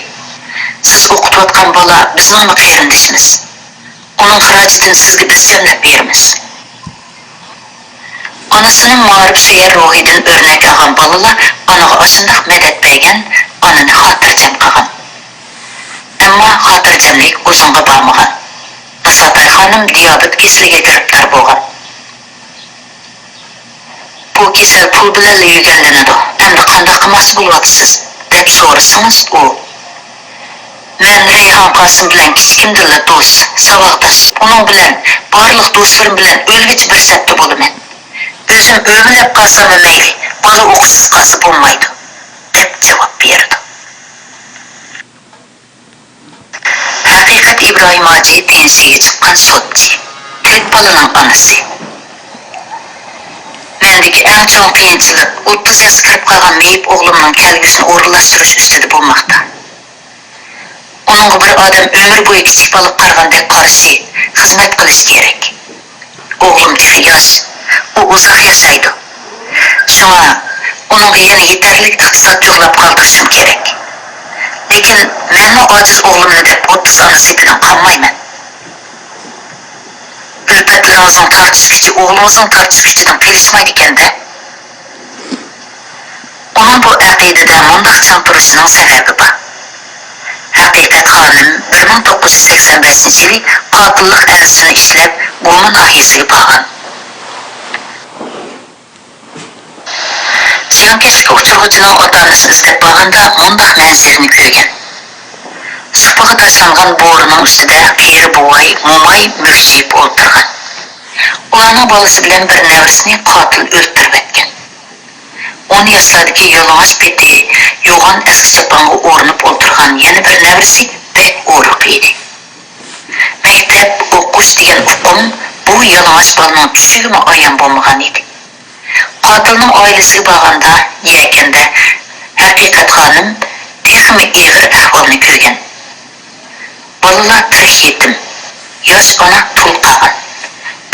سىز ئوقۇتۇۋاتقان بالا بىزنىڭمۇ قېرىندىشىمىز. ئۇنىڭ خىراجىتىنى سىزگە بىز جەملەپ بېرىمىز. ئانىسىنىڭ مائارىپشۇيەر روھىدىن ئۆرنەك ئالغان بالىلار ئانىغا ئاشۇنداق مەدەت بەرگەن، ئانىنى خاتىرجەم قىلغان. ئەمما خاتىرجەملىك ئۇزۇنغا بارمىغان. نۇساتاي خانىم دىيابېت كېسىلىگە گىرىپتار بولغان. بۇ كېسەل پۇل بىلەنلا يۆگەنلىنىدۇ. ئەمدى قانداق قىلماقچى بولۇۋاتىسىز؟ دەپ سورىسىڭىز، ئۇ، مەن رەيھان قاسىم بىلەن كىچىكىمدىنلا دوست، ساۋاقداش. ئۇنىڭ بىلەن بارلىق دوستلىرىم بىلەن ئۆلگۈچە بىر سەپتە بولىمەن. ئۆزۈم ئۆمىلەپ قالساممۇ مەيلى، بالا ئوقۇشسىز قالسا بولمايدۇ، دەپ جاۋاب بېرىدۇ. ھەقىقەت ئىبراھىم ھاجى پېنسىيەگە چىققان سوتچى، تۆت بالىنىڭ ئانىسى. مەندىكى ئەڭ چوڭ قىيىنچىلىق ئوتتۇز ياشقا كىرىپ قالغان مېيىپ ئوغلۇمنىڭ كەلگۈسىنى ئورۇنلاشتۇرۇش ئۈستىدە بولماقتا. ئۇنىڭغا بىر ئادەم ئۆمۈر بويى كىچىك بالىغا قارىغاندەك قارىشى، خىزمەت قىلىشى كېرەك. ئوغلۇم تېخى ياش، ئۇ ئۇزاق ياشايدۇ. شۇڭا ئۇنىڭغا يەنە يېتەرلىك ئىقتىساد جۇغلاپ قالدۇرۇشۇم كېرەك. لېكىن مەنمۇ ئاجىز ئوغلۇمنى دەپ ئوتتۇز ئانا سېپىدىن قالمايمەن. ئۈلپەتلىرىڭىزنىڭ تارتىش كۈچى ئوغلىڭىزنىڭ تارتىش كۈچىدىن قېلىشمايدىكەن-دە. ئۇنىڭ بۇ ئەقىدىدە مۇنداق چىڭ تۇرۇشىنىڭ سەۋەبى بار. ھەقىقەت خانىم بىر مىڭ توققۇز يۈز سەكسەن بەشىنچى يىلى قاتىللىق ئەلىسىنى ئىشلەپ، گۇما ناھىيەسىگە بارغان. زىيانكەشلىككە ئۇچرىغۇچىنىڭ ئاتا-ئانىسىنى ئىزدەپ بارغاندا مۇنداق مەنزىرىنى كۆرگەن. سۇ قاپىغا تاشلانغان بورىنىڭ ئۈستىدە قېرى بوۋاي، موماي مۈكچىيىپ ئولتۇرغان. ئۇلارنىڭ بالىسى بىلەن بىر نەۋرىسىنى قاتىل ئۆلتۈرۈۋەتكەن. ئون ياشلاردىكى يالىڭاچ پېتى يوغان ئەسكى چاپانغا ئورىنىپ ئولتۇرغان يەنە بىر نەۋرىسى بەك ئورۇق ئىدى. مەكتەپ، ئوقۇش دېگەن ئۇقۇم بۇ يالىڭاچ بالىنىڭ چۈشىگىمۇ ئايان بولمىغان ئىدى. قاتىلنىڭ ئائىلىسىگە بارغاندا، يەكەندە ھەقىقەت خانىم تېخىمۇ ئېغىر ئەھۋالنى كۆرگەن. بالىلار بىر يېتىم، ياش ئانا تۇل قالغان.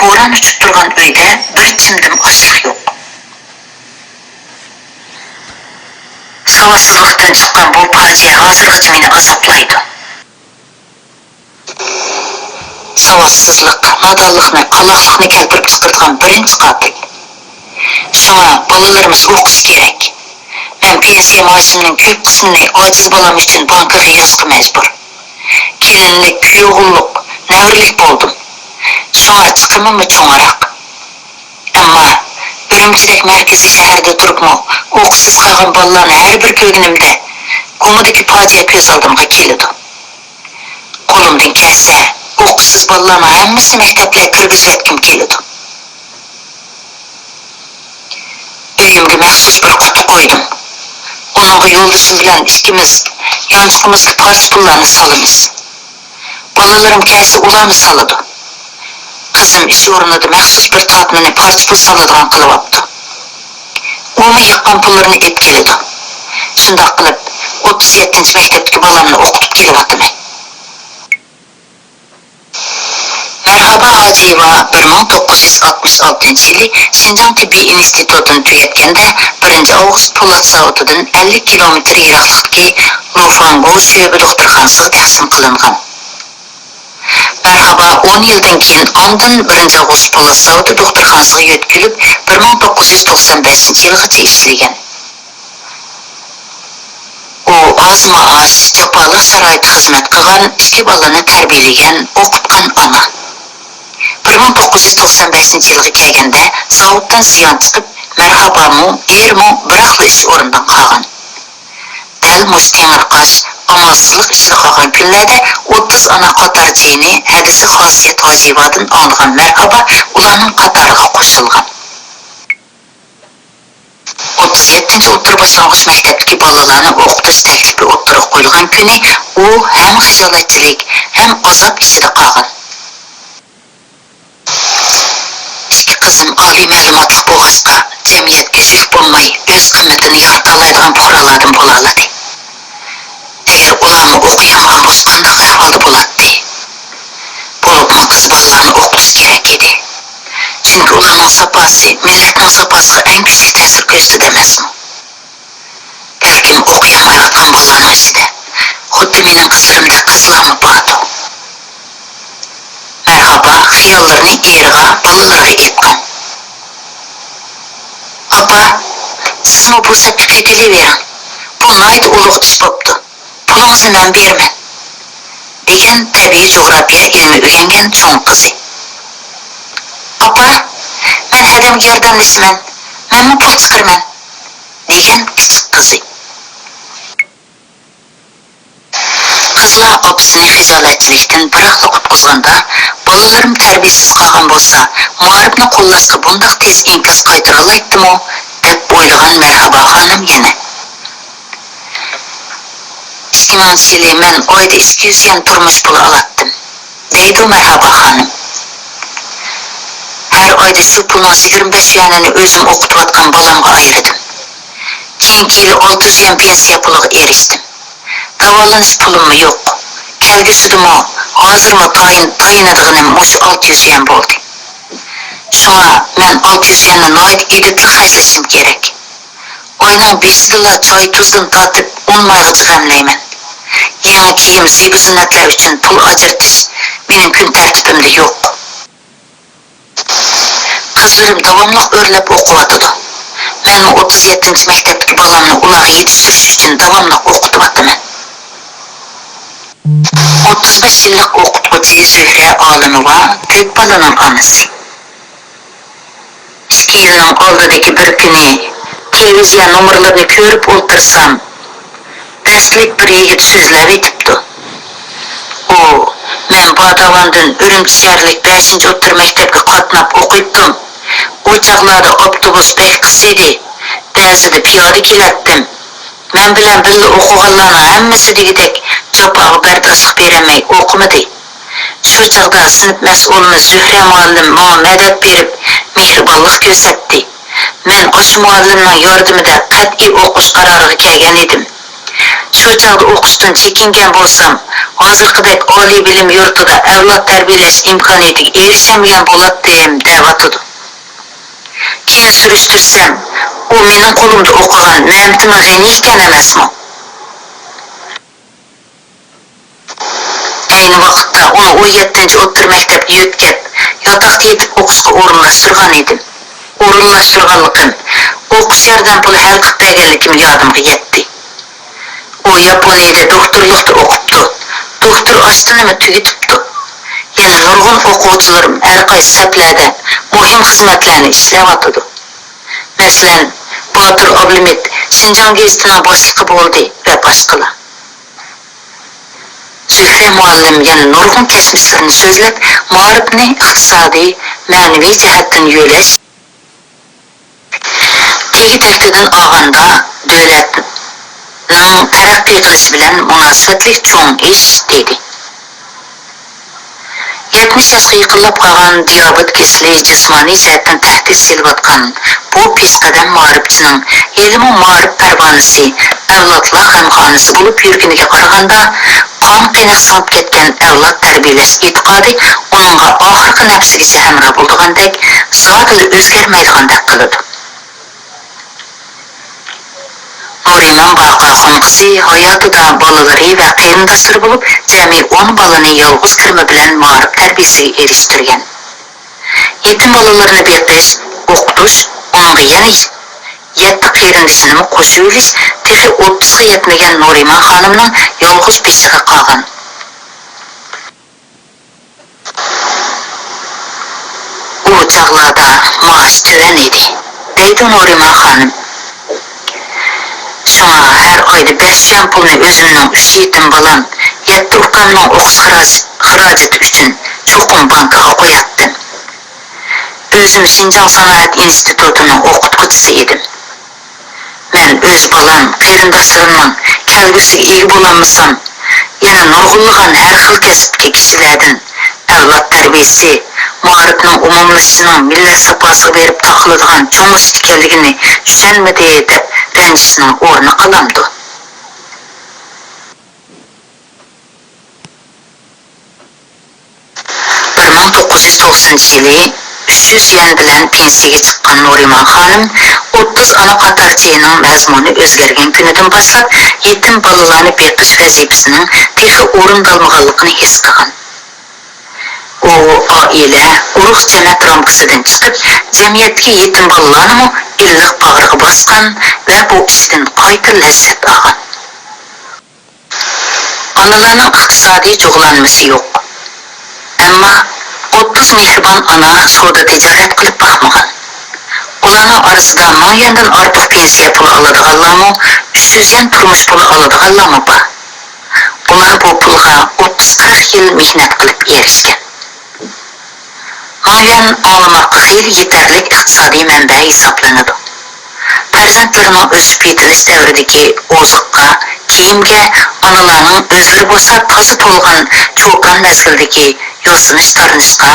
بوران ئۇچۇپ تۇرغان ئۆيدە بىر چىمدىم ئاشلىق يوق. ساۋاتسىزلىقتىن چىققان بۇ پاجىئە ھازىرغىچە مېنى ئازابلايدۇ. ساۋاتسىزلىق، نادانلىقنى، قالاقلىقنى كەلتۈرۈپ چىقىرىدىغان بىرىنچى قاتىل. شۇڭا بالىلىرىمىز ئوقۇشى كېرەك. مەن پېنسىيە مائاشىمنىڭ كۆپ قىسمىنى ئاجىز بالام ئۈچۈن بانكىغا يازىشقا مەجبۇر. كېلىنلىك، كۈيئوغۇللۇق، نەۋرىلىك بولدۇم. شۇڭا چىقىمىممۇ چوڭراق. ئەمما ئۈرۈمچىدەك مەركىزىي شەھەردە تۇرۇپمۇ ئوقۇشسىز قالغان بالىلارنى ھەر بىر كۆرگىنىمدە گۇمىدىكى پاجىئە كۆز ئالدىمغا كېلىدۇ. قولۇمدىن كەلسە، ئوقۇشسىز بالىلارنىڭ ھەممىسىنى مەكتەپلەرگە كىرگۈزۈۋەتكۈم كېلىدۇ. ئۆيۈمگە مەخسۇس بىر قۇتا قويدۇم. ئۇنىڭغا يولدىشىم بىلەن ئىككىمىز يانچۇقىمىزغا پارچە پۇللارنى سالىمىز. بالىلىرىم كەلسە، ئۇلارمۇ سالىدۇ. قىزىم ئىش ئورنىدا مەخسۇس بىر تارتمىنى پارچە پۇل سالىدىغان قىلىۋاپتۇ. ئۇمۇ يىغقان پۇللىرىنى ئېلىپ كېلىدۇ. شۇنداق قىلىپ، ئوتتۇز يەتتىنچى مەكتەپتىكى بالامنى ئوقۇتۇپ كېلىۋاتىمەن. مەرھابا ھاجىيېۋا بىر مىڭ توققۇز يۈز ئاتمىش ئالتىنچى يىلى شىنجاڭ تېببىي ئىنستىتۇتىنى تۈگەتكەندە، بىرىنچى ئاۋغۇست پولات زاۋۇتىدىن ئەللىك كىلومېتىر يىراقلىقتىكى لۇفاڭگو شۆبە دوختۇرخانىسىغا تەقسىم قىلىنغان. مەرھابا ئون يىلدىن كېيىن ئاندىن بىرىنچى ئاۋغۇست پولات زاۋۇتى دوختۇرخانىسىغا يۆتكىلىپ، بىر مىڭ توققۇز يۈز توقسان بەشىنچى يىلغىچە ئىشلىگەن. ئۇ ئازمۇ ئاز، جاپالىق شارائىتتا خىزمەت قىلغان، ئىككى بالىنى تەربىيەلىگەن، ئوقۇتقان ئانا. بىر مىڭ توققۇز يۈز توقسان بەشىنچى يىلغا كەلگەندە، زاۋۇتتىن زىيان چىقىپ، مەرھابامۇ، ئېرىمۇ بىراقلا ئىش ئورنىدىن قالغان. دەل مۇشۇ تېڭىرقاش، ئامالسىزلىق ئىچىدە قالغان كۈنلەردە ئوتتۇز ئانا قاتار جېنى ھەدىسى خاسىيەت ھاجىيېۋادىن ئاڭلىغان مەرھابا ئۇلارنىڭ قاتارىغا قوشۇلغان. ئوتتۇز يەتتىنچى ئوتتۇرا باشلانغۇچ مەكتەپتىكى بالىلارنى ئوقۇتۇش تەكلىپى ئوتتۇرىغا قويۇلغان كۈنى ئۇ ھەم خىجالەتچىلىك، ھەم ئازاب ئىچىدە قالغان. ئىككى قىزىم ئالىي مەلۇماتلىق بولغاچقا، جەمئىيەتكە يۈك بولماي، ئۆز قىممىتىنى يارىتالايدىغان پۇقرالاردىن بولالىدى. ئەگەر ئۇلارمۇ ئوقۇيالمىغان بولسا، قانداق ئەھۋالدا بولاتتى؟ بولۇپمۇ قىز بالىلارنى ئوقۇتۇش كېرەك ئىدى. چۈنكى ئۇلارنىڭ ساپاسى مىللەتنىڭ ساپاسىغا ئەڭ كۈچلۈك تەسىر كۆرسىتىدۇ ئەمەسمۇ؟ بەلكىم ئوقۇيالمايۋاتقان بالىلارنىڭ ئىچىدە خۇددى مېنىڭ قىزلىرىمدەك قىزلارمۇ باردۇ. مەرھابا خىياللىرىنى ئېرىغا، بالىلىرىغا ئېيتقان. «ئاپا، سىزمۇ بۇ سەپكە قېتىلىۋېرىڭ. بۇ ناھايىتى ئۇلۇغ ئىش بوپتۇ. پۇلىڭىزنى مەن بېرىمەن» دېگەن تەبىئىي جۇغراپىيە ئىلمى ئۆگەنگەن چوڭ قىزى. «ئاپا، مەن ھەدەمگە ياردەملىشىمەن، مەنمۇ پۇل چىقىرىمەن» دېگەن كىچىك قىزى. قىزلار ئاپىسىنى خىجالەتچىلىكتىن بىراقلا قۇتقۇزغاندا، بالىلىرىم تەربىيەسىز قالغان بولسا، مائارىپنى قوللاشقا بۇنداق تېز ئىنكاس قايتۇرالايتتىمۇ، دەپ ئويلىغان مەرھابا خانىم يەنە. «ئىككى مىڭىنچى يىلى مەن ئايدا ئىككى يۈز يۈەن تۇرمۇش پۇلى ئالاتتىم» دەيدۇ مەرھابا خانىم. «ھەر ئايدا شۇ پۇلنىڭ يىگىرمە بەش يۈەنىنى ئۆزۈم ئوقۇتۇۋاتقان بالامغا ئايرىدىم. كېيىنكى يىلى ئالتە يۈز يۈەن پېنسىيە پۇلىغا ئېرىشتىم. داۋالىنىش پۇلۇممۇ يوق. كەلگۈسىدىمۇ، ھازىرمۇ تايىن-، تايىنىدىغىنىم مۇشۇ ئالتە يۈز يۈەن بولدى. شۇڭا مەن ئالتە يۈز يۈەننى ناھايىتى ئەدەپلىك خەجلىشىم كېرەك. ئاينىڭ بېشىدىلا چاي-تۇزدىن تارتىپ ئۇن-مايغىچە غەملەيمەن. يېڭى كىيىم، زىبۇ-زىننەتلەر ئۈچۈن پۇل ئاجرىتىش مېنىڭ كۈن تەرتىپىمدە يوق. قىزلىرىم داۋاملىق ئۆرلەپ ئوقۇۋاتىدۇ. مەنمۇ ئوتتۇز يەتتىنچى مەكتەپتىكى بالامنى ئۇلارغا يېتىشتۈرۈش ئۈچۈن داۋاملىق ئوقۇتۇۋاتىمەن.» ئوتتۇز بەش يىللىق ئوقۇتقۇچى زۆھرە ئالىموۋا تۆت بالىنىڭ ئانىسى. «ئىككى يىلنىڭ ئالدىدىكى بىر كۈنى تېلېۋىزىيە نومۇرلىرىنى كۆرۈپ ئولتۇرسام، دەسلەپ بىر يىگىت سۆزلەۋېتىپتۇ. داۋاندىن ئۈرۈمچى شەھەرلىك بەشىنچى ئوتتۇرا مەكتەپكە قاتناپ ئوقۇيتتۇم. ئۇ چاغلاردا ئاپتوبۇس بەك قىس ئىدى. بەزىدە پىيادە كېلەتتىم. مەن بىلەن بىللە ئوقۇغانلارنىڭ ھەممىسى دېگۈدەك جاپاغا بەرداشلىق بېرەلمەي ئوقۇمىدى. شۇ چاغدا سىنىپ مەسئۇلىمىز زۆھرە مۇئەللىم ماڭا مەدەت بېرىپ، مېھرىبانلىق كۆرسەتتى. مەن ئاشۇ مۇئەللىمنىڭ ياردىمىدە قەتئىي ئوقۇش قارارىغا كەلگەن ئىدىم. شۇ چاغدا ئوقۇشتىن چېكىنگەن بولسام، ھازىرقىدەك ئالىي بىلىم يۇرتىدا ئەۋلاد تەربىيەلەش ئىمكانىيىتىگە ئېرىشەلمىگەن بولاتتىم، دەۋاتىدۇ. كېيىن سۈرۈشتۈرسەم، ئۇ مېنىڭ قولۇمدا ئوقۇغان مەمتىمىن غېنى ئىكەن ئەمەسمۇ؟ ئەينى ۋاقىتتا ئۇنى ئون يەتتىنچى ئوتتۇرا مەكتەپكە يۆتكەپ، ياتاقتا يېتىپ ئوقۇشقا ئورۇنلاشتۇرغان ئىدىم. ئورۇنلاشتۇرغانلىقىم، ئوقۇش ياردەم پۇلى ھەل قىلىپ بەرگەنلىكىم يادىمغا يەتتى. ئۇ ياپونىيەدە دوكتورلۇقتا ئوقۇپتۇ. دوكتور ئاشتىنىمۇ تۈگىتىپتۇ. يەنە نۇرغۇن ئوقۇغۇچىلىرىم ھەر قايسى سەپلەردە مۇھىم خىزمەتلەرنى ئىشلەۋاتىدۇ. مەسىلەن، باتۇر ئابلىمىت شىنجاڭ گېزىتىنىڭ باشلىقى بولدى ۋە باشقىلار. زۆھرە مۇئەللىم يەنە نۇرغۇن كەچمىشلىرىنى سۆزلەپ، مائارىپنى ئىقتىسادىي، مەنىۋى جەھەتتىن يۆلەش، تېگى-تەكتىدىن ئالغاندا، دۆلەتنىڭ تەرەققىي قىلىشى بىلەن مۇناسىۋەتلىك چوڭ ئىش، دېدى. يەتمىش ياشقا يېقىنلاپ قالغان دىيابېت كېسىلى جىسمانىي جەھەتتىن تەھدىت سېلىۋاتقان بۇ پېشقەدەم مائارىپچىنىڭ ھېلىمۇ مائارىپ پەرۋانىسى ئەۋلادلار غەمخانىسى بولۇپ يۈرگىنىگە قارىغاندا، قان-قېنىغا سىڭىپ كەتكەن ئەۋلاد تەربىيەلەش ئېتىقادى ئۇنىڭغا ئاخىرقى نەپسىگىچە ھەمراھ بولىدىغاندەك، زادىلا ئۆزگەرمەيدىغاندەك قىلىدۇ. نۇرىمان باقىر خۇڭقىسى ھاياتىدا بالىلىرى ۋە قېرىنداشلىرى بولۇپ، جەمئىي ئون بالىنى يالغۇز كىرىمى بىلەن مائارىپ تەربىيەسىگە ئېرىشتۈرگەن. يېتىم بالىلىرىنى بېقىش، ئوقۇتۇش، ئۇنىڭغا يەنە يەتتە قېرىندىشىنىمۇ قوشۇۋېلىش تېخى ئوتتۇزغا يەتمىگەن نۇرىمان خانىمنىڭ يالغۇز بېشىغا قالغان. ئۇ چاغلاردا مائاش تۆۋەن ئىدى، دەيدۇ نۇرىمان خانىم. شۇڭا ھەر ئايدا بەش يۈەن پۇلنى ئۆزۈمنىڭ ئۈچ يېتىم بالام، يەتتە ئۇكامنىڭ ئوقۇش خىراج-، خىراجىتى ئۈچۈن چوقۇم بانكىغا قوياتتىم. ئۆزۈم شىنجاڭ سانائەت ئىنستىتۇتىنىڭ ئوقۇتقۇچىسى ئىدىم. مەن ئۆز بالام، قېرىنداشلىرىمنىڭ كەلگۈسىگە ئىگە بولالمىسام، يەنە نۇرغۇنلىغان ھەر خىل كەسىپتىكى كىشىلەردىن ئەۋلاد تەربىيەسى، مائارىپنىڭ ئومۇملىشىشىنىڭ مىللەت ساپاسىغا بېرىپ تاقىلىدىغان چوڭ ئىش ئىكەنلىكىنى چۈشەنمىدى، دەپ رەنجىشنىڭ ئورنى قالامدۇ؟ بىر مىڭ توققۇز يۈز توقسىنىنچى يىلى ئۈچ يۈز يۈەن بىلەن پېنسىيەگە چىققان نۇرىمان خانىم ئوتتۇز ئانا قاتارچىنىڭ مەزمۇنى ئۆزگەرگەن كۈنىدىن باشلاپ يېتىم بالىلارنى بېقىش ۋەزىپىسىنىڭ تېخى ئورۇندالمىغانلىقىنى ھېس قىلغان. ئۇ ئائىلە، ئۇرۇق-جەمەت رامكىسىدىن چىقىپ، جەمئىيەتتىكى يېتىم بالىلارنىمۇ ئىللىق باغرىغا باسقان ۋە بۇ ئىشتىن قايتا لەززەت ئالغان. ئانىلارنىڭ ئىقتىسادىي جۇغلانمىسى يوق. ئەمما ئوتتۇز مېھرىبان ئانا سودا تىجارەت قىلىپ باقمىغان. ئۇلارنىڭ ئارىسىدا مىڭ يۈەندىن ئارتۇق پېنسىيە پۇلى ئالىدىغانلارمۇ، ئۈچ يۈز يۈەن تۇرمۇش پۇلى ئالىدىغانلارمۇ بار. ئۇلار بۇ پۇلغا ئوتتۇز قىرىق يىل مېھنەت قىلىپ ئېرىشكەن. مىڭ يۈەن ئاڭلىماققا خېلى يېتەرلىك ئىقتىسادىي مەنبە ھېسابلىنىدۇ. پەرزەنتلىرىنىڭ ئۆسۈپ يېتىلىش دەۋرىدىكى ئوزۇققا، كىيىمگە، ئانىلارنىڭ ئۆزلىرى بولسا تازا تولغان چوكان مەزگىلدىكى يوسۇنۇش-تارىنىشقا،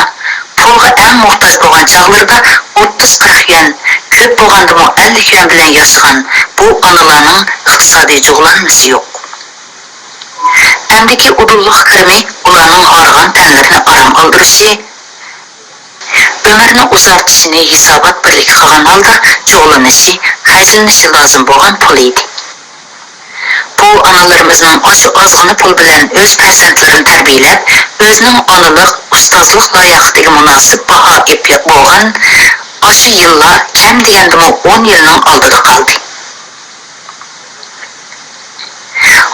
پۇلغا ئەڭ موھتاج بولغان چاغلىرىدا ئوتتۇز قىرىق يۈەن، كۆپ بولغاندىمۇ ئەللىك يۈەن بىلەن ياشىغان بۇ ئانىلارنىڭ ئىقتىسادىي جۇغلانمىسى يوق. ئەمدىكى ئۇدۇللۇق كىرىمى ئۇلارنىڭ ھارغان تەنلىرىنى ئارام ئالدۇرۇشى، ئۆمرىنى ئۇزارتىشىنى ھېسابات بىرلىككە قىلغان ھالدا جۇغلىنىشى، خەجلىنىشى لازىم بولغان پۇل ئىدى. بۇ ئانىلىرىمىزنىڭ ئاشۇ ئازغىنە پۇل بىلەن ئۆز پەرزەنتلىرىنى تەربىيەلەپ، ئۆزىنىڭ ئانىلىق، ئۇستازلىق لاياقىتىگە مۇناسىپ باھا ئېلىپ بولغان ئاشۇ يىللار كەم دېگەندىمۇ ئون يىلنىڭ ئالدىدا قالدى.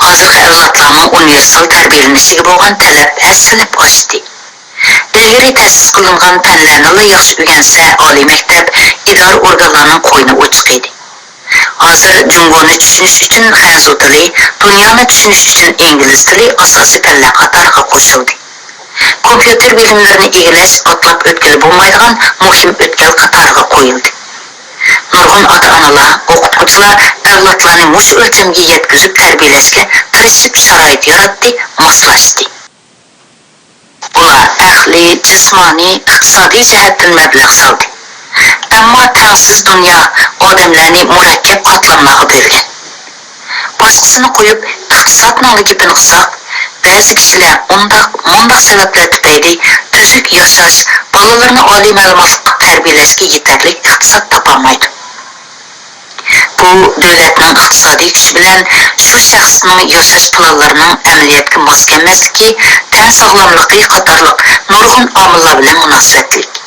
ھازىرقى ئەۋلادلارمۇ ئۇنىۋېرسال تەربىيەلىنىشىگە بولغان تەلەپ ھەسسىلەپ ئاشتى. ئىلگىرى تەسىس قىلىنغان پەنلەرنىلا ياخشى ئۆگەنسە، ئالىي مەكتەپ، ئىدارە ئورگانلارنىڭ قوينى ئوچۇق ئىدى. ھازىر جۇڭگونى چۈشىنىش ئۈچۈن خەنزۇ تىلى، دۇنيانى چۈشىنىش ئۈچۈن ئىنگلىز تىلى ئاساسىي پەنلەر قاتارىغا قوشۇلدى. كومپيۇتېر بىلىملىرىنى ئىگىلەش ئاتلاپ ئۆتكىلى بولمايدىغان مۇھىم ئۆتكەل قاتارىغا قويۇلدى. نۇرغۇن ئاتا-ئانىلار، ئوقۇتقۇچىلار ئەۋلادلارنى مۇشۇ ئۆلچەمگە يەتكۈزۈپ تەربىيەلەشكە تىرىشىپ شارائىت ياراتتى، ماسلاشتى. ئۇلار ئەقلىي، جىسمانىي، ئىقتىسادىي جەھەتتىن مەبلەغ سالدى. ئەمما تەڭسىز دۇنيا ئادەملەرنى مۇرەككەپ قاتلاملارغا بۆلگەن. باشقىسىنى قويۇپ، ئىقتىسادنىڭلا گېپىنى قىلساق، بەزى كىشىلەر ئۇنداق، مۇنداق سەۋەبلەر تۈپەيلى تۈزۈك ياشاش، بالىلىرىنى ئالىي مەلۇماتلىققا تەربىيەلەشكە يېتەرلىك ئىقتىساد تاپالمايدۇ. بۇ دۆلەتنىڭ ئىقتىسادىي كۈچى بىلەن شۇ شەخسنىڭ ياشاش پىلانلىرىنىڭ ئەمەلىيەتكە ماس كەلمەسلىكى، تەن ساغلاملىقى قاتارلىق نۇرغۇن ئامىللار بىلەن مۇناسىۋەتلىك.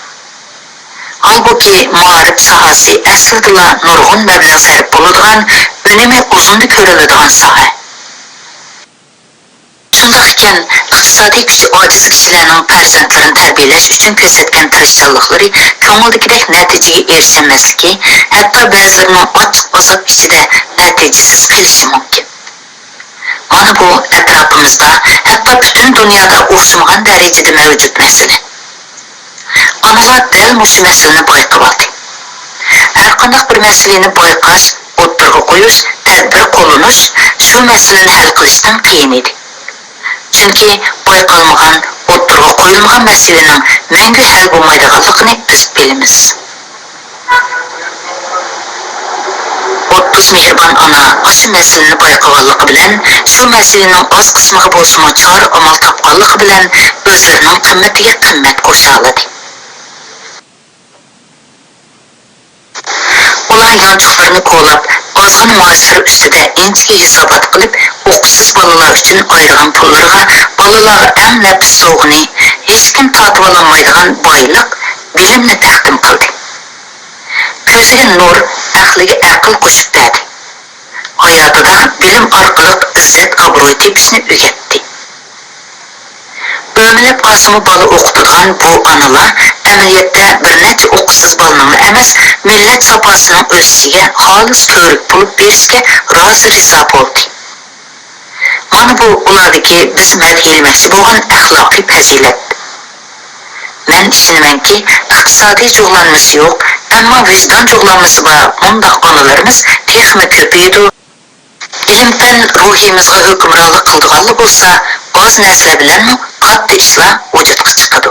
ھالبۇكى، مائارىپ ساھەسى ئەسلىدىلا نۇرغۇن مەبلەغ سەرپ بولىدىغان، ئۈنۈمى ئۇزۇندا كۆرۈلىدىغان ساھە. شۇنداق ئىكەن، ئىقتىسادىي كۈچى ئاجىز كىشىلەرنىڭ پەرزەنتلىرىنى تەربىيەلەش ئۈچۈن كۆرسەتكەن تىرىشچانلىقلىرى كۆڭۈلدىكىدەك نەتىجىگە ئېرىشەلمەسلىكى، ھەتتا بەزىلىرىنىڭ ئاچچىق ئازاب ئىچىدە نەتىجىسىز قېلىشى مۇمكىن. مانا بۇ ئەتراپىمىزدا، ھەتتا پۈتۈن دۇنيادا ئوخشىمىغان دەرىجىدە مەۋجۇت مەسىلە. ئانىلار دەل مۇشۇ مەسىلىنى بايقىۋالدى. ھەرقانداق بىر مەسىلىنى بايقاش، ئوتتۇرىغا قويۇش، تەدبىر قوللىنىش شۇ مەسىلىنى ھەل قىلىشتىن قىيىن ئىدى. چۈنكى بايقالمىغان، ئوتتۇرىغا قويۇلمىغان مەسىلىنىڭ مەڭگۈ ھەل بولمايدىغانلىقىنى بىز بىلىمىز. ئوتتۇز مېھرىبان ئانا ئاشۇ مەسىلىنى بايقىغانلىقى بىلەن، شۇ مەسىلىنىڭ ئاز قىسمىغا بولسىمۇ چارە-ئامال تاپقانلىقى بىلەن ئۆزلىرىنىڭ قىممىتىگە قىممەت قوشالىدى. ئۇلار يانچۇقلىرىنى كولاپ، ئازغىنە مائاشلىرى ئۈستىدە ئىنچىكە ھېسابات قىلىپ، ئوقۇشسىز بالىلار ئۈچۈن ئايرىغان پۇللىرىغا بالىلارغا ئەڭ نەپىس سوۋغىنى، ھېچكىم تارتىۋالالمايدىغان بايلىق، بىلىمنى تەقدىم قىلدى. كۆزىگە نۇر، ئەقلىگە ئەقىل قوشۇپ بەردى. ھاياتىدا بىلىم ئارقىلىق ئىززەت-ئابرۇي تېپىشنى ئۆگەتتى. ئۆمىلەپ قالسىمۇ بالا ئوقۇتىدىغان بۇ ئانىلار ئەمەلىيەتتە بىر نەچچە ئوقۇشسىز بالىنىڭلا ئەمەس، مىللەت ساپاسىنىڭ ئۆسۈشىگە خالىس كۆۋرۈك بولۇپ بېرىشكە رازى-رىزا بولدى. مانا بۇ ئۇلاردىكى بىز مەدھىيەلىمەكچى بولغان ئەخلاقىي پەزىلەت. مەن ئىشىنىمەنكى، ئىقتىسادىي جۇغلانمىسى يوق، ئەمما ۋىجدان جۇغلانمىسى بار مۇنداق ئانىلىرىمىز تېخىمۇ كۆپىيىدۇ. ئىلىم-پەن روھىمىزغا ھۆكۈمرانلىق قىلىدىغانلا بولسا، ئاز نەرسىلەر بىلەنمۇ كاتتا ئىشلار ۋۇجۇدقا چىقىدۇ.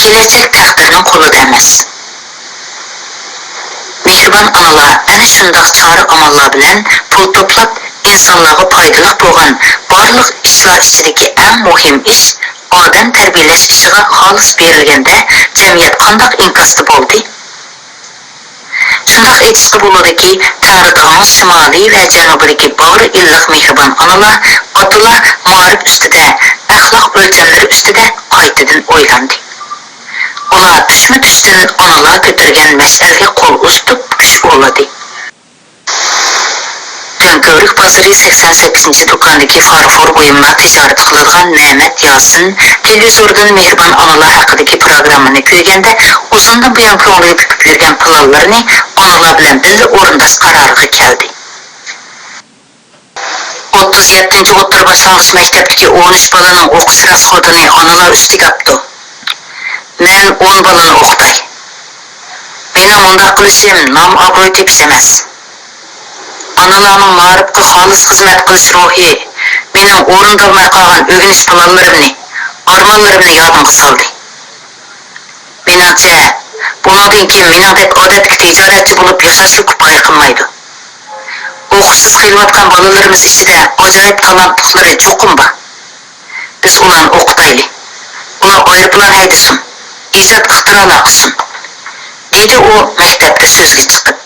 كېلەچەك تەقدىرنىڭ قولىدا ئەمەس. مېھرىبان ئانىلار ئەنە شۇنداق چارە-ئاماللار بىلەن پۇل توپلاپ، ئىنسانلارغا پايدىلىق بولغان بارلىق ئىشلار ئىچىدىكى ئەڭ مۇھىم ئىش، ئادەم تەربىيەلەش ئىشىغا خالىس بېرىلگەندە، جەمئىيەت قانداق ئىنكاستا بولدى؟ شۇنداق ئېيتىشقا بولىدۇكى، تەڭرىتاغنىڭ شىمالى ۋە جەنۇبىدىكى باغرى ئىللىق مېھرىبان ئانىلار، ئاتىلار مائارىپ ئۈستىدە، ئەخلاق ئۆلچەملىرى ئۈستىدە قايتىدىن ئويلاندى. ئۇلار تۈشمۇ تۈشتىن ئانىلار كۆتۈرگەن مەشئەلگە قول ئۇزىتىپ كۈچ ئۇلىدى. دۆڭكۆۋرۈك بازىرى سەكسەن سەككىزىنچى دۇكاندىكى فارفور بۇيۇملار تىجارىتى قىلىدىغان مەمەت ياسىن تېلېۋىزوردىن مېھرىبان ئانىلار ھەققىدىكى پىروگراممىنى كۆرگەندە، ئۇزۇندىن بۇيان كۆڭلىگە پۈكۈپ يۈرگەن پىلانلىرىنى ئانىلار بىلەن بىللە ئورۇنداش قارارىغا كەلدى. ئوتتۇز يەتتىنچى ئوتتۇرا باشلانغۇچ مەكتەپتىكى ئون ئۈچ بالىنىڭ ئوقۇش راسخوتىنى ئانىلار ئۈستىگە ئاپتۇ. مەن ئون بالىنى ئوقۇتاي. مېنىڭ مۇنداق قىلىشىم نام-ئابرۇي تېپىش ئەمەس. ئانىلارنىڭ مائارىپقا خالىس خىزمەت قىلىش روھى مېنىڭ ئورۇندالماي قالغان ئۆگىنىش پىلانلىرىمنى، ئارمانلىرىمنى يادىمغا سالدى. مېنىڭچە، بۇنىڭدىن كېيىن مېنىڭدەك ئادەتتىكى تىجارەتچى بولۇپ ياشاشلا كۇپايە قىلمايدۇ. ئوقۇشسىز قېلىۋاتقان بالىلىرىمىز ئىچىدە ئاجايىپ تالانتلىقلىرى چوقۇم بار. بىز ئۇلارنى ئوقۇتايلى. ئۇلار ئايروپىلان ھەيدىسۇن، ئىجاد ئىختىرالار قىلسۇن، دېدى ئۇ مەكتەپتە سۆزگە چىقىپ.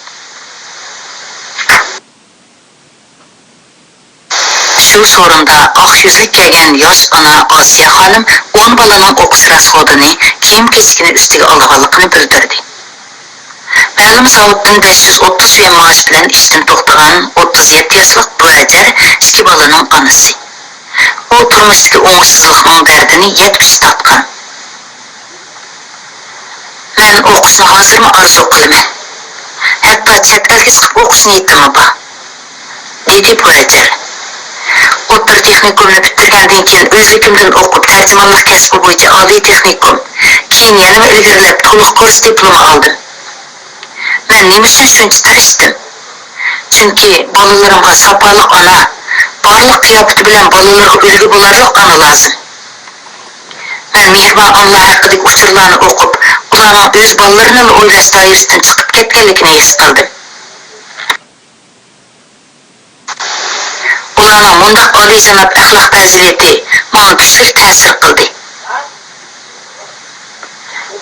شۇ سورۇندا ئاق يۈزلۈك كىيگەن ياش ئانا ئاسىيە خانىم ئون بالىنىڭ ئوقۇش راسخوتىنى، كىيىم-كېچىكىنى ئۈستىگە ئالىدىغانلىقىنى بىلدۈردى. مەلۇم زاۋۇتتىن بەش يۈز ئوتتۇز يۈەن مائاش بىلەن ئىشتىن توختىغان ئوتتۇز يەتتە ياشلىق بۇ ئەجەر ئىككى بالىنىڭ ئانىسى. ئۇ تۇرمۇشتىكى ئوڭۇشسىزلىقنىڭ دەردىنى يەتكۈچە تارتقان. مەن ئوقۇشنى ھازىرمۇ ئارزۇ قىلىمەن. ھەتتا چەت ئەلگە چىقىپ ئوقۇش نىيىتىممۇ بار، دېدى بۇ ئەجەر. ئوتتۇرا تېخنىكومنى پۈتتۈرگەندىن كېيىن، ئۆزلۈكۈمدىن ئوقۇپ، تەرجىمانلىق كەسپى بويىچە ئالىي تېخنىكوم، كېيىن يەنىمۇ ئىلگىرىلەپ، تولۇق كۇرس دىپلومى ئالدىم. مەن نېمە ئۈچۈن شۇنچە تىرىشتىم؟ چۈنكى بالىلىرىمغا ساپالىق ئانا، بارلىق قىياپىتى بىلەن بالىلىرىغا ئۈلگە بولارلىق ئانا لازىم. مەن مېھرىبان ئانىلار ھەققىدىكى ئۇچۇرلارنى ئوقۇپ، ئۇلارنىڭ ئۆز بالىلىرىنىلا ئويلاش دائىرىسىدىن چىقىپ كەتكەنلىكىنى ھېس قىلدىم. ئۇلارنىڭ مۇنداق ئالىيجاناب ئەخلاق پەزىلىتى ماڭا كۈچلۈك تەسىر قىلدى.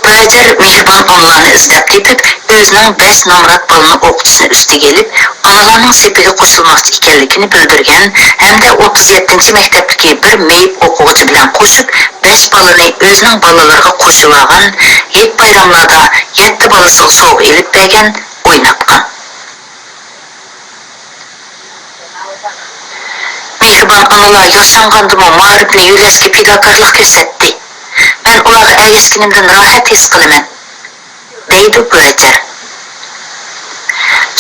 بۇ ئەجىر مېھرىبان ئانىلارنى ئىزدەپ تېپىپ، ئۆزىنىڭ بەش نامرات بالىنى ئوقۇتۇشنى ئۈستىگە ئېلىپ، ئانىلارنىڭ سېپىگە قوشۇلماقچى ئىكەنلىكىنى بىلدۈرگەن ھەمدە ئوتتۇز يەتتىنچى مەكتەپتىكى بىر مېيىپ ئوقۇغۇچى بىلەن قوشۇپ، بەش بالىنى ئۆزىنىڭ بالىلىرىغا قوشۇۋالغان، ھېيت-بايراملاردا يەتتە بالىسىغا سوۋغا ئېلىپ بەرگەن، ئويناتقان. مېھرىبان ئانىلار ياشانغاندىمۇ مائارىپنى يۆلەشكە پىداكارلىق كۆرسەتتى. مەن ئۇلارغا ئەگەشكىنىمدىن راھەت ھېس قىلىمەن، دەيدۇ بۇ ئەجىر.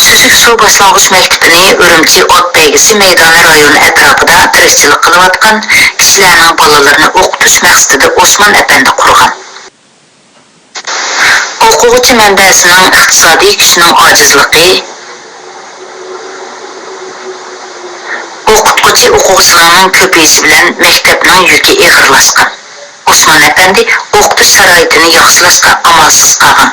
سۈزۈك سۇ باشلانغۇچ مەكتىپىنى ئۈرۈمچى ئات بەيگىسى مەيدانى رايونى ئەتراپىدا تىرىكچىلىك قىلىۋاتقان كىشىلەرنىڭ بالىلىرىنى ئوقۇتۇش مەقسىتىدە ئوسمان ئەپەندى قۇرغان. ئوقۇغۇچى مەنبەسىنىڭ ئىقتىسادىي كۈچىنىڭ ئاجىزلىقى، ئوقۇتقۇچى ئوقۇغۇچىلارنىڭ كۆپىيىشى بىلەن مەكتەپنىڭ يۈكى ئېغىرلاشقان. ئوسمان ئەپەندى ئوقۇتۇش شارائىتىنى ياخشىلاشقا ئامالسىز قالغان.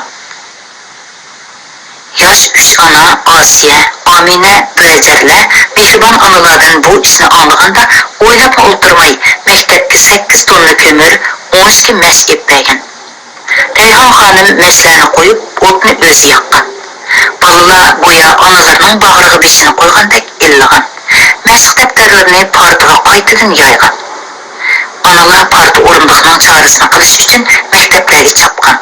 ياش ئۈچ ئانا، ئاسىيە، ئامىنە، بۇ ئەجىرلەر مېھرىبان ئانىلاردىن بۇ ئىشنى ئاڭلىغاندا، ئويلاپمۇ ئولتۇرماي، مەكتەپكە سەككىز توننا كۆمۈر، ئون ئىككى مەش ئېلىپ بەرگەن. رەيھان خانىم مەشلەرنى قويۇپ، ئوتنى ئۆزى ياققان. بالىلار گويا ئانىلىرىنىڭ باغرىغا بېشىنى قويغاندەك ئىللىغان. مەشىق دەپتەرلىرىنى پارتىغا قايتىدىن يايغان. ئانىلار پارتا ئورۇندۇقنىڭ چارىسىنى قىلىش ئۈچۈن مەكتەپلەرگە چاپقان.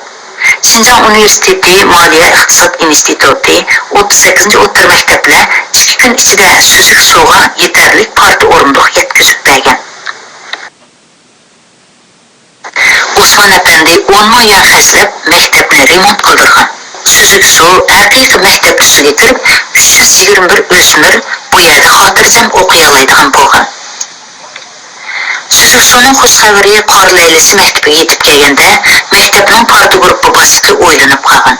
شىنجاڭ ئۇنىۋېرسىتېتى مالىيە ئىقتىساد ئىنستىتۇتى ئوتتۇز سەككىزىنچى ئوتتۇرا مەكتەپلەر ئىككى كۈن ئىچىدە سۈزۈك سۇغا يېتەرلىك پارتا ئورۇندۇق يەتكۈزۈپ بەرگەن. ئوسمان ئەپەندى ئون مىڭ يۈەن خەجلەپ، مەكتەپنى رېمونت قىلدۇرغان. سۈزۈك سۇ ھەقىقىي مەكتەپ تۈسىگە كىرىپ، ئۈچ يۈز يىگىرمە بىر ئۆسمۈر بۇ يەردە خاتىرجەم ئوقۇيالايدىغان بولغان. سۈزۈك سۇنىڭ خۇش خەۋىرى قار لەيلىسى مەكتىپىگە يېتىپ كەلگەندە، مەكتەپنىڭ پارتا گۇرۇپپا باشلىقى ئويلىنىپ قالغان.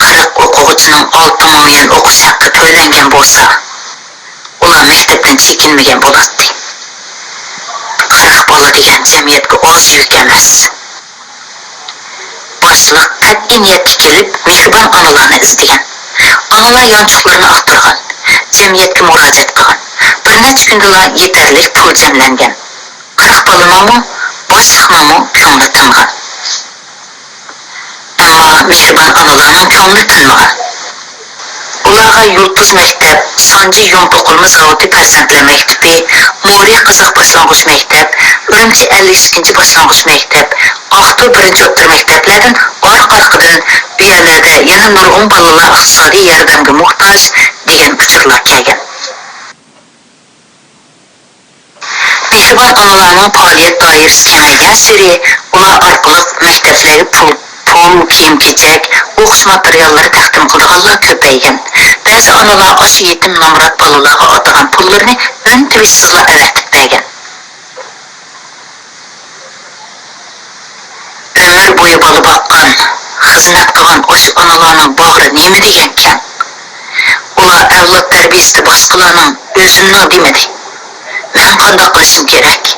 قىرىق ئوقۇغۇچىنىڭ ئالتە مىڭ يۈەن ئوقۇش ھەققى تۆلەنگەن بولسا، ئۇلار مەكتەپتىن چېكىنمىگەن بولاتتى. قىرىق بالا دېگەن جەمئىيەتكە ئاز يۈك ئەمەس. باشلىق قەتئىي نىيەتكە كېلىپ، مېھرىبان ئانىلارنى ئىزدىگەن. ئانىلار يانچۇقلىرىنى ئاختۇرغان، جەمئىيەتكە مۇراجىئەت قىلغان. بىر نەچچە كۈندىلا يېتەرلىك پۇل جەملەنگەن. قىرىق بالىنىڭمۇ، باشلىقنىڭمۇ كۆڭلى تىنغان. ئەمما مېھرىبان ئانىلارنىڭ كۆڭلى تىنمىغان. ئۇلارغا يۇلتۇز مەكتەپ، سانجى يۇڭ توقۇلما زاۋۇتى پەرزەنتلەر مەكتىپى، مورى قىزاق باشلانغۇچ مەكتەپ، ئۈرۈمچى ئەللىك ئىككىنچى باشلانغۇچ مەكتەپ، ئاقتۇ بىرىنچى ئوتتۇرا مەكتەپلەردىن ئارقا-ئارقىدىن بۇ يەرلەردە يەنە نۇرغۇن بالىلار ئىقتىسادىي ياردەمگە موھتاج، دېگەن ئۇچۇرلار كەلگەن. مېھرىبان ئانىلارنىڭ پائالىيەت دائىرىسى كېڭەيگەنسېرى، ئۇلار ئارقىلىق مەكتەپلەرگە پۇل، پۇل، كىيىم-كېچەك، ئوقۇش ماتېرىياللىرى تەقدىم قىلىدىغانلار كۆپەيگەن. بەزى ئانىلار ئاشۇ يېتىم نامرات بالىلارغا ئاتىغان پۇللىرىنى ئۈن-تىنسىزلا ئەۋەتىپ بەرگەن. ئۆمۈر بويى بالا باققان، خىزمەت قىلغان ئاشۇ ئانىلارنىڭ باغرى نېمە دېگەن كەڭ! ئۇلار ئەۋلاد تەربىيەسىدە باشقىلارنىڭ، ئۆزۈمنىڭ دېمىدى. مەن قانداق قىلىشىم كېرەك؟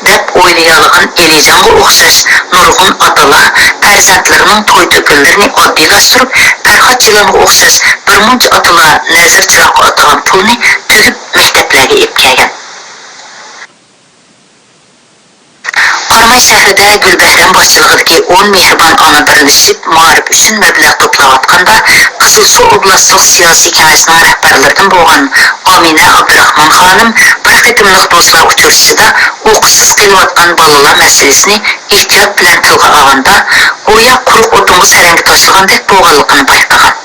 دەپ ئويلىيالىغان ئېلىجانغا ئوخشاش نۇرغۇن ئاتىلار پەرزەنتلىرىنىڭ توي-تۆكۈنلىرىنى ئاددىيلاشتۇرۇپ، پەرھات جىلانغا ئوخشاش بىر مۇنچە ئاتىلار نەزىر چىراغقا ئاتىغان پۇلنى تۈگۈپ مەكتەپلەرگە ئېلىپ كەلگەن. قاراماي شەھىرىدە گۈلبەھرەم باشچىلىقىدىكى ئون مېھرىبان ئانا بىرلىشىپ مائارىپ ئۈچۈن مەبلەغ توپلاۋاتقاندا، قىزىلسۇ ئوبلاستلىق سىياسىي كېڭەشنىڭ رەھبەرلىرىدىن بولغان ئامىنە ئابدۇراخمان خانىم بىر قېتىملىق دوستلار ئۇچرىشىشىدا ئوقۇشسىز قېلىۋاتقان بالىلار مەسىلىسىنى ئېھتىيات بىلەن تىلغا ئالغاندا، گويا قۇرۇق ئوتۇنغا سەرەڭگە تاشلىغاندەك بولغانلىقىنى بايقىغان.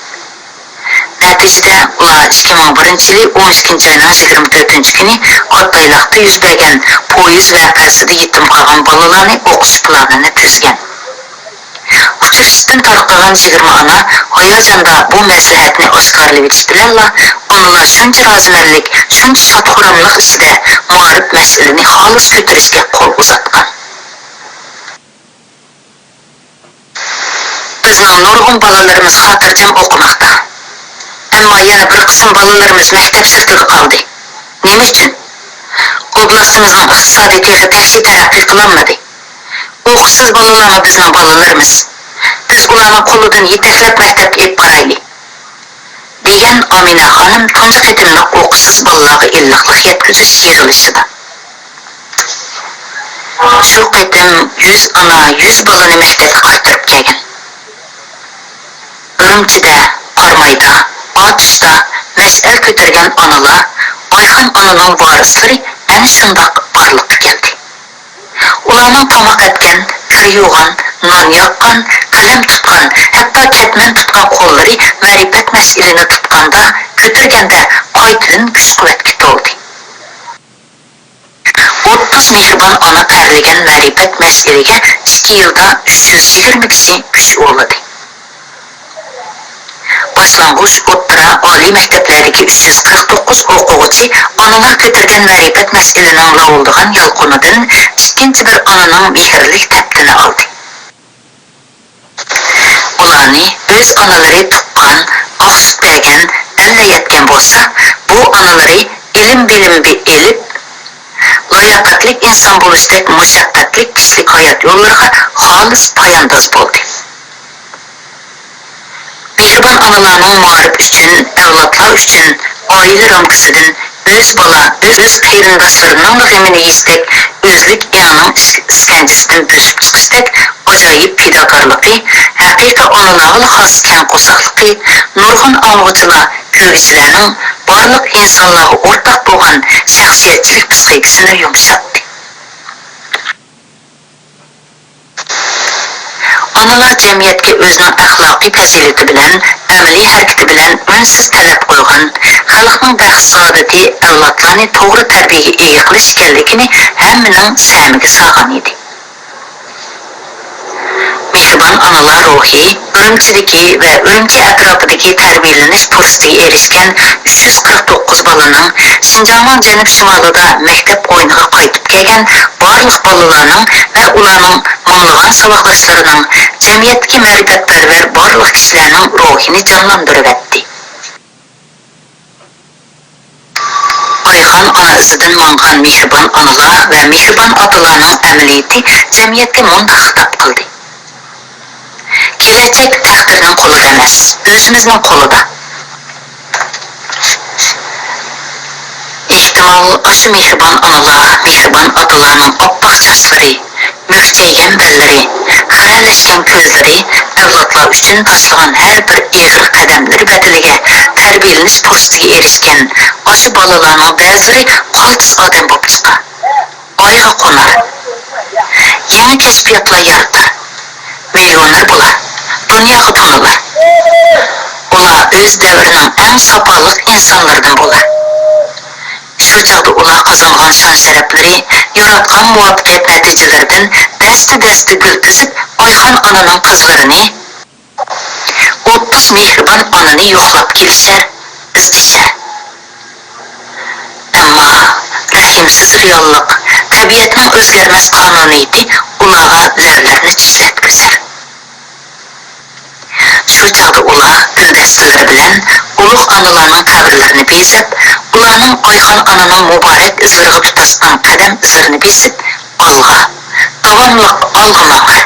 نەتىجىدە، ئۇلار ئىككى مىڭ بىرىنچى يىلى ئون ئىككىنچى ئاينىڭ يىگىرمە تۆتىنچى كۈنى ئاتبايلاقتا يۈز بەرگەن پويىز ۋەقەسىدە يېتىم قالغان بالىلارنى ئوقۇش پىلانىنى تۈزگەن. ئۇچرىشىشتىن تارقىغان يىگىرمە ئانا ھاياجاندا بۇ مەسلىھەتنى ئاشكارىلىۋېتىش بىلەنلا، ئانىلار شۇنچە رازىمەنلىك، شۇنچە شاد-خۇراملىق ئىچىدە مائارىپ مەسىلىنى خالىس كۆتۈرۈشكە قول ئۇزاتقان. بىزنىڭ نۇرغۇن بالىلىرىمىز خاتىرجەم ئوقۇماقتا. ئەمما يەنە بىر قىسىم بالىلىرىمىز مەكتەپ سىرتىدا قالدى. نېمە ئۈچۈن؟ ئوبلاستىمىزنىڭ ئىقتىسادى تېخى تەكشى تەرەققىي قىلالمىدى. ئوقۇشسىز بالىلارمۇ بىزنىڭ بالىلىرىمىز. بىز ئۇلارنىڭ قولىدىن يېتەكلەپ مەكتەپكە ئېلىپ بارايلى. دېگەن ئامىنە خانىم تۇنجى قېتىملىق ئوقۇشسىز بالىلارغا ئىللىقلىق يەتكۈزۈش يىغىلىشىدا. شۇ قېتىم يۈز ئانا يۈز بالىنى مەكتەپكە قايتۇرۇپ كەلگەن. ئۈرۈمچىدە، قارامايدا، ئاتۇشتا مەشئەل كۆتۈرگەن ئانىلار، ئايخان ئانىنىڭ ۋارىسلىرى ئەنە شۇنداق بارلىققا كەلدى. ئۇلارنىڭ تاماق ئەتكەن، كىر يۇغان، نان ياققان، قەلەم تۇتقان، ھەتتا كەتمەن تۇتقان قوللىرى مەرىپەت مەشئىلىنى تۇتقاندا، كۆتۈرگەندە قايتىدىن كۈچ-قۇۋۋەتكە تولدى. ئوتتۇز مېھرىبان ئانا پەرلىگەن مەرىپەت مەشئىلىگە ئىككى يىلدا ئۈچ يۈز يىگىرمە كىشى كۈچ ئۇلىدى. باشلانغۇچ، ئوتتۇرا، ئالىي مەكتەپلەردىكى ئۈچ يۈز قىرىق توققۇز ئوقۇغۇچى ئانىلار كۆتۈرگەن مەرىپەت مەشئىلىنىڭ لاۋۇلدىغان يالقۇنىدىن ئىككىنچى بىر ئانىنىڭ مېھىرلىك تەپتىنى ئالدى. ئۇلارنى ئۆز ئانىلىرى تۇغقان، ئاق سۈت بەرگەن، ئەللەيەتكەن بولسا، بۇ ئانىلىرى ئىلىم-بىلىم بى-، ئېلىپ، لاياقەتلىك ئىنسان بولۇشتەك مۇشەققەتلىك كىشىلىك ھايات يوللىرىغا خالىس پايانداز بولدى. مېھرىبان ئانىلارنىڭ مائارىپ ئۈچۈن، ئەۋلادلار ئۈچۈن ئائىلە رامكىسىدىن ئۆز بالا، ئۆز قېرىنداشلىرىنىڭلا غېمىنى يېيىشتەك، ئۆزلۈك ئېڭىنىڭ ئىس-، ئىسكەنجىسىدىن بۆسۈپ چىقىشتەك ئاجايىپ پىداكارلىقى، ھەقىقىي ئانىلارغىلا خاس كەڭ قورساقلىقى نۇرغۇن ئاڭلىغۇچىلار، كۆرگۈچىلەرنىڭ بارلىق ئىنسانلارغا ئورتاق بولغان شەخسىيەتچىلىك پىسخىكىسىنى يۇمشاتتى. ئانىلار جەمئىيەتكە ئۆزىنىڭ ئەخلاقىي پەزىلىتى بىلەن، ئەمەلىي ھەرىكىتى بىلەن ئۈنسىز تەلەپ قويغان، خەلقنىڭ بەخت-سائادىتى ئەۋلادلارنى توغرا تەربىيەگە ئىگە قىلىش ئىكەنلىكىنى ھەممىنىڭ سەمىگە سالغان ئىدى. مېھرىبان ئانىلار روھى ئۈرۈمچىدىكى ۋە ئۈرۈمچى ئەتراپىدىكى تەربىيەلىنىش پۇرسىتىگە ئېرىشكەن ئۈچ يۈز قىرىق توققۇز بالىنىڭ شىنجاڭنىڭ جەنۇب-شىمالىدا مەكتەپ ئويۇنىغا قايتىپ كەلگەن بارلىق بالىلارنىڭ ۋە ئۇلارنىڭ مىڭلىغان ساۋاقداشلىرىنىڭ، جەمئىيەتتىكى مەرىپەتپەرۋەر بارلىق كىشىلەرنىڭ روھىنى جانلاندۇرۇۋەتتى. ئايخان ئانا ئىزىدىن ماڭغان مېھرىبان ئانىلار ۋە مېھرىبان ئاتىلارنىڭ ئەمەلىيىتى جەمئىيەتكە مۇنداق خىتاب قىلدى: كېلەچەك تەقدىرنىڭ قولىدا ئەمەس، ئۆزىمىزنىڭ قولىدا. ئېھتىمال، ئاشۇ مېھرىبان ئانىلار، مېھرىبان ئاتىلارنىڭ ئاپئاق چاچلىرى، مۈكچەيگەن بەللىرى، خىرەلەشكەن كۆزلىرى ئەۋلادلار ئۈچۈن تاشلىغان ھەر بىر ئېغىر قەدەملىرى بەدىلىگە تەربىيەلىنىش پۇرسىتىگە ئېرىشكەن ئاشۇ بالىلارنىڭ بەزىلىرى قالتىس ئادەم بولۇپ چىقار. ئايغا قونار. يېڭى كەشپىياتلار يارىتار. مىليونېر بولار. دۇنياغا تونۇلار. ئۇلار ئۆز دەۋرىنىڭ ئەڭ ساپالىق ئىنسانلىرىدىن بولار. شۇ چاغدا ئۇلار قازانغان شان-شەرەپلىرى، ياراتقان مۇۋەپپەقىيەت نەتىجىلىرىدىن دەستە-دەستە گۈل تىزىپ، ئايخان ئانىنىڭ قىزلىرىنى، ئوتتۇز مېھرىبان ئانىنى يوقلاپ كېلىشەر، ئىزدىشەر. ئەمما رەھىمسىز رېئاللىق، تەبىئەتنىڭ ئۆزگەرمەس قانۇنىيىتى ئۇلارغا لەۋلەرنى چىشلەتكۈزەر. شۇ چاغدا ئۇلار گۈلدەستىلىرى بىلەن ئۇلۇغ ئانىلارنىڭ قەبرىلىرىنى بېزەپ، ئۇلارنىڭ ئايخان ئانىنىڭ مۇبارەك ئىزلىرىغا تۇتاشقان قەدەم ئىزلىرىنى بېسىپ، ئالغا، داۋاملىق ئالغا ماڭار.